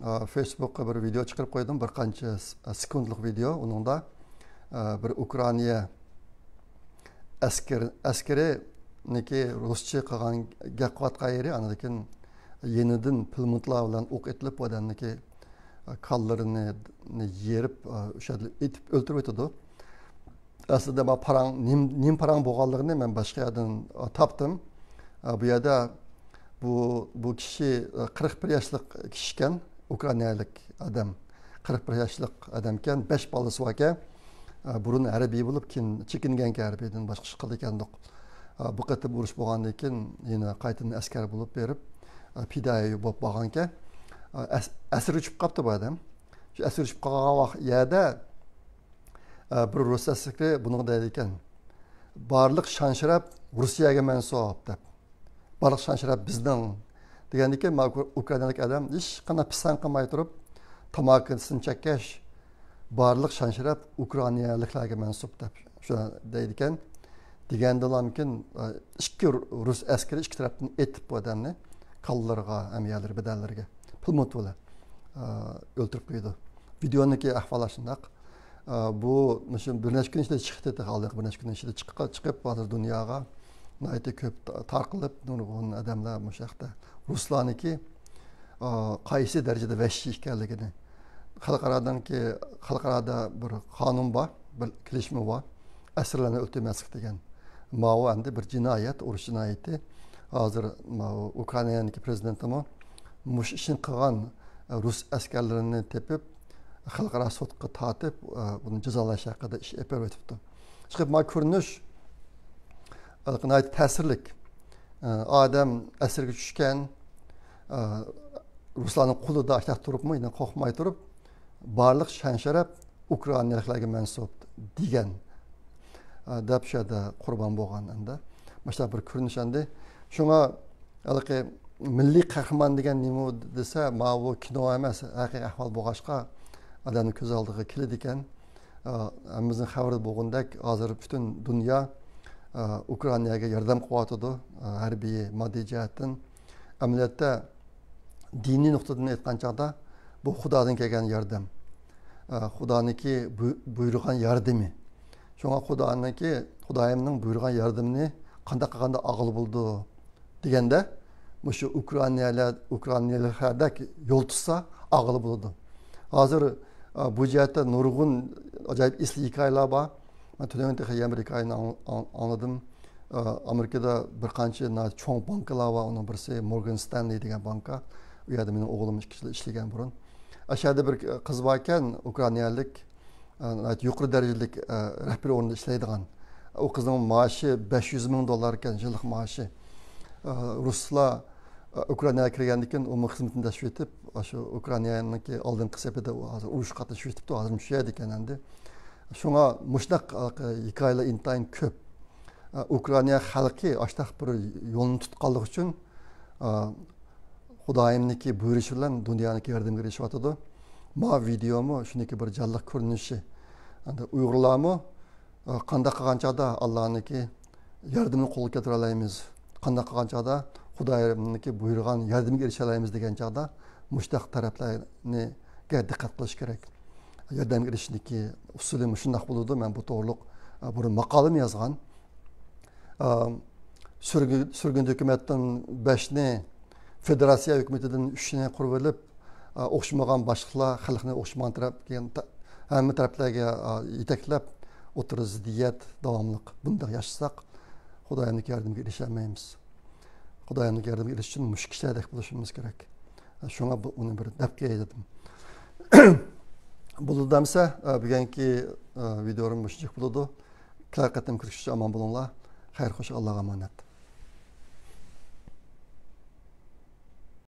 ئا، فېيسبۇكقا بىر ۋىدېئو چىقىرىپ قويدۇم، بىر قانچە س-، سېكۇنتلۇق ۋىدېئو. ئۇنىڭدا، ئا، بىر ئۇكرائىنا ئەسكىر-، ئەسكىرىنىڭكى رۇسچە قىلغان گەپ قىلىۋاتقان يېرى، ئاندىن كېيىن يېنىدىن پىلىموتلار بىلەن ئوق ئېتىلىپ، بۇ ئادەمنىڭكى، ئا، كاللىرىنى يېرىپ، ئا، ئۆشە يەردە ئېتىپ ئۆلتۈرۈۋېتىدۇ. ئەسلىدە ما پاراڭ، نېمە، نېمە پاراڭ بولغانلىقىنى مەن باشقا يەردىن، ئا، تاپتىم. ئا، بۇ يەردە بۇ، بۇ كىشى، ئا، قىرىق بىر ياشلىق كىشىكەن، ئۇكرائىنالىق ئادەم. قىرىق بىر ياشلىق ئادەمكەن، بەش بالىسى باركەن. ئا، بۇرۇن ھەربىي بولۇپ، كېيىن چېكىنگەنكەن، ھەربىيدىن باشقا ئىش قىلىدىكەندۇق. ئا، بۇ قېتىم ئۇرۇش بولغاندىن كېيىن يەنە قايتىدىن ئەسكەر بولۇپ بېرىپ، ئا، پىدائىي بولۇپ بارغانكەن. ئا، ئەس-، ئەسىرگە چۈشۈپ قاپتۇ بۇ ئادەم. شۇ ئەسىرگە چۈشۈپ قالغان ۋاق-، يەردە ئە، بىر رۇس ئەسكىرى بۇنىڭغا دەيدىكەن، بارلىق شان-شەرەپ روسىيەگە مەنسۇپ دەپ. بارلىق شان-شەرەپ بىزنىڭ دېگەندىكىن، ما ئۇكرائىنالىق ئادەم ھېچقانداق پىسەنت قىلماي تۇرۇپ، تاماكىسىنى چەككەچ، بارلىق شان-شەرەپ ئۇكرائىنالىقلارغا مەنسۇپ دەپ شۇ دەيدىكەن. دېگەندىلامكىن، ئە، ئىككى رۇس ئەسكىرى ئىككى تەرەپتىن ئېتىپ بۇ ئادەمنى كاللىرىغا، ھەم يەرلىرى، بەدەنلىرىگە پىلىموت بىلەن، ئە، ئۆلتۈرۈپ قويىدۇ. ۋىدېونىڭكى ئەھۋالى شۇنداق. ئە، بۇ مۇشۇ بىر نەچچە كۈن ئىچىدە چىقتى، تېخى ئالدىنقى بىر نەچچە كۈن ئىچىدە چىققا-، چىقىپ، ھازىر دۇنياغا ناھايىتى كۆپ تا-، تارقىلىپ، نۇرغۇن ئادەملەر مۇشۇ ھەقتە رۇسلارنىڭكى، ئە، قايسى دەرىجىدە ۋەھشىي ئىكەنلىكىنى، خەلقئارادىنكى، خەلقئارادا بىر قانۇن بار، بىر كېلىشىمى بار، ئەسىرلەرنى ئۆلتۈرمەسلىك دېگەن. ماۋۇ ئەمدى بىر جىنايەت، ئۇرۇش جىنايىتى. ھازىر ماۋۇ ئۇكرائىنانىڭكى پرېزىدېنتىمۇ مۇشۇ ئىشنى قىلغان، ئە، رۇس ئەسكەرلىرىنى تېپىپ، خەلقئارا سوتقا تارتىپ، ئە، بۇنى جازالاش ھەققىدە ئىش ئېلىپ بېرىۋېتىپتۇ. چىقىپ ما كۆرۈنۈش، ئە، ناھايىتى تەسىرلىك. ئە، ئادەم ئەسىرگە چۈشكەن، ئە، رۇسلارنىڭ قولىدا ئاشۇنداق تۇرۇپمۇ، يەنە قورقماي تۇرۇپ، بارلىق شان-شەرەپ ئۇكرائىنالىقلارغا مەنسۇپ دېگەن، ئە، دەپ شۇ يەردە قۇربان بولغان ئەمدى. مۇشۇنداق بىر كۆرۈنۈش ئەمدى. شۇڭا ھېلىقى مىللىي قەھرىمان دېگەن نېمە دېسە، ماۋۇ كىنو ئەمەس، ھەقىقىي ئەھۋال بولغاچقا، ئادەمنىڭ كۆز ئالدىغا كېلىدىكەن. ئە، ھەممىمىزنىڭ خەۋىرى بولغاندەك، ھازىر پۈتۈن دۇنيا، ئە، ئۇكرائىناگە ياردەم قىلىۋاتىدۇ، ئە، ھەربىي، ماددىي جەھەتتىن. ئەمەلىيەتتە، دىنىي نۇقتىدىن ئېيتقان چاغدا، بۇ خۇدادىن كەلگەن ياردەم. ئە، خۇدانىڭكى بۇ-، بۇيرۇغان ياردىمى. شۇڭا خۇدانىڭكى، خۇدايىمنىڭ بۇيرۇغان ياردىمىنى قانداق قىلغاندا ئالغىلى بولىدۇ دېگەندە، مۇشۇ ئۇكرائىنالار، ئۇكرائىنالىقلاردەك يول تۇتسا ئالغىلى بولىدۇ. ھازىر، ئە، بۇ جەھەتتە نۇرغۇن ئاجايىپ ئېسىل ھېكايىلەر بار. مەن تۆنەن تېخى يەنە بىر ھېكايىنى ئاڭ-، ئاڭ-، ئاڭلىدىم. ئە، ئامېرىكىدا بىر قانچە ناھايىتى چوڭ بانكىلار بار. ئۇنىڭ بىرسى مورگان ستانلى دېگەن بانكا. ئۇ يەردە مېنىڭ ئوغلۇم ئىككى يىل ئىشلىگەن بۇرۇن. ئاشۇ يەردە بىر قىز باركەن، ئۇكرائىنالىق، ئە، ناھايىتى يۇقىرى دەرىجىلىك، ئە، رەھبىرىي ئورۇندا ئىشلەيدىغان. ئۇ قىزنىڭ مائاشى بەش يۈز مىڭ دوللار ئىكەن، يىللىق مائاشى. ئە، رۇسلار، ئە، ئۇكرائىناغا كىرگەندىن كېيىن ئۇمۇ خىزمىتىنى تاشلىۋېتىپ، ئاشۇ ئۇكرائىنانىڭكى ئالدىنقى سېپىدە ئۇ ھازىر ئۇرۇشقا قاتنىشىۋېتىپتۇ، ھازىر شۇ يەردە ئىكەن ئەمدى. شۇڭا مۇشۇنداق، ئە، ھېكايىلەر ئىنتايىن كۆپ. ئە، ئۇكرائىنا خەلقى ئاشۇنداق بىر يولنى تۇتقانلىقى ئۈچۈن، ئە، خۇدايىمنىڭكى بۇيرۇشى بىلەن دۇنيانىڭكى ياردىمىگە ئېرىشىۋاتىدۇ. ما ۋىدېئومۇ شۇنىڭكى بىر جانلىق كۆرۈنۈشى. ئەمدى ئۇيغۇرلارمۇ، ئە، قانداق قىلغان چاغدا ئاللانىڭكى ياردىمىنى قولغا كەلتۈرەلەيمىز، قانداق قىلغان چاغدا خۇدايىمنىڭكى بۇيرۇغان ياردىمىگە ئېرىشەلەيمىز دېگەن چاغدا مۇشۇنداق تەرەپلەرگە دىققەت قىلىش كېرەك. ياردەمگە ئېرىشىشنىڭكى ئۇسۇلى مۇشۇنداق بولىدۇ. مەن بۇ توغرۇلۇق، ئە، بۇرۇن ماقالىمۇ يازغان. ئە، سۈرگۈن، سۈرگۈن ھۆكۈمەتتىن بەشنى، فېدېراتسىيە ھۆكۈمىتىدىن ئۈچنى قۇرۇۋېلىپ، ئە، ئوخشىمىغان باشلىقلار خەلقنى ئوخشىمىغان تەرەپكە، ھەممە تەرەپلەرگە، ئە، يېتەكلەپ، ئوتتۇرىدا زىددىيەت داۋاملىق. بۇنداق ياشىساق، خۇدايىمنىڭ ياردىمىگە ئېرىشەلمەيمىز. خۇدايىمنىڭ ياردىمىگە ئېرىشىش ئۈچۈن مۇشۇ كىشىلەردەك بولۇشىمىز كېرەك. شۇڭا بۇ، ئۇنى بىر دەپ قوياي دېدىم. بولىدۇ دەمسە، ئە، بۈگۈنكى، ئە، ۋىدېيوم مۇشۇنچىلىك بولىدۇ. كېلەر قېتىم كۆرۈشكىچە ئامان بولۇڭلار. خەير خوش، ئاللاغا ئامانەت.